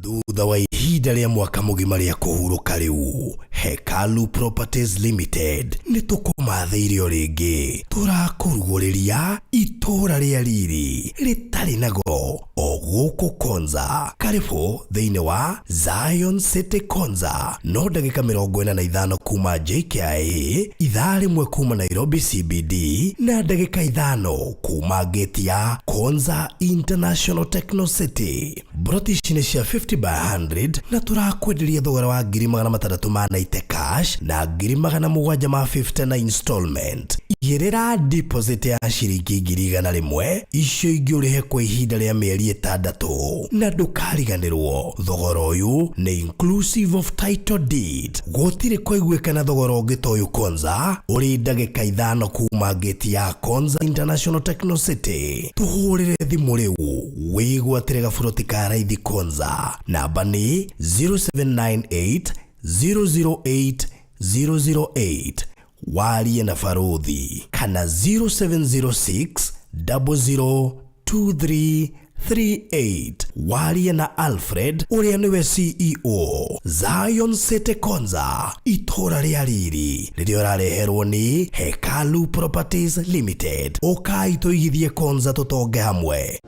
Thutha wa ihinda rĩa mwaka mũgima rĩa kũhurũka rĩu, Hekalu Properties Limited nĩ tũkũmathĩire o rĩngĩ. Tũrakũrugũrĩria itũũra rĩa riri rĩtarĩ na goro o gũkũ Konza. Karibu thĩinĩ wa Zion City Konza, no ndagĩka 45 kuma JKIA, ithaa rĩmwe kuma Nairobi CBD na ndagĩka 5 kuma gate ya Konza International Techno City. Broti ici nĩ cia 50 by 100 na tũrakwenderia thogora wa ngiri magana matandatũ ma 90 cash na ngiri magana mũgwanja ma 50 na installment. Igĩrĩra deposit ya ciringi ngiri igana rĩmwe, icio ingĩ ũrĩhe kwa ihinda rĩa mĩeri 6, na ndũkariganĩrwo thogora ũyũ nĩ inclusive of title deed. Gũtirĩ kũiguĩkana thogora ũngĩ ta ũyũ Konza, ũrĩ ndagĩka 5 kuma gate ya Konza International Techno City. Tũhũrĩre thimũ rĩu wĩgwatĩre gaburoti ka raithi Konza. Namba nĩ 0798 008 008. Warie na Baruthi kana 0706 002338. Warie na Alfred ũrĩa nĩwe CEO Zion City Konza, itũũra rĩa riri rĩrĩa ũrareherwo nĩ Hekalu Properties Limited. Ũkai tũigithie Konza tũtonge hamwe.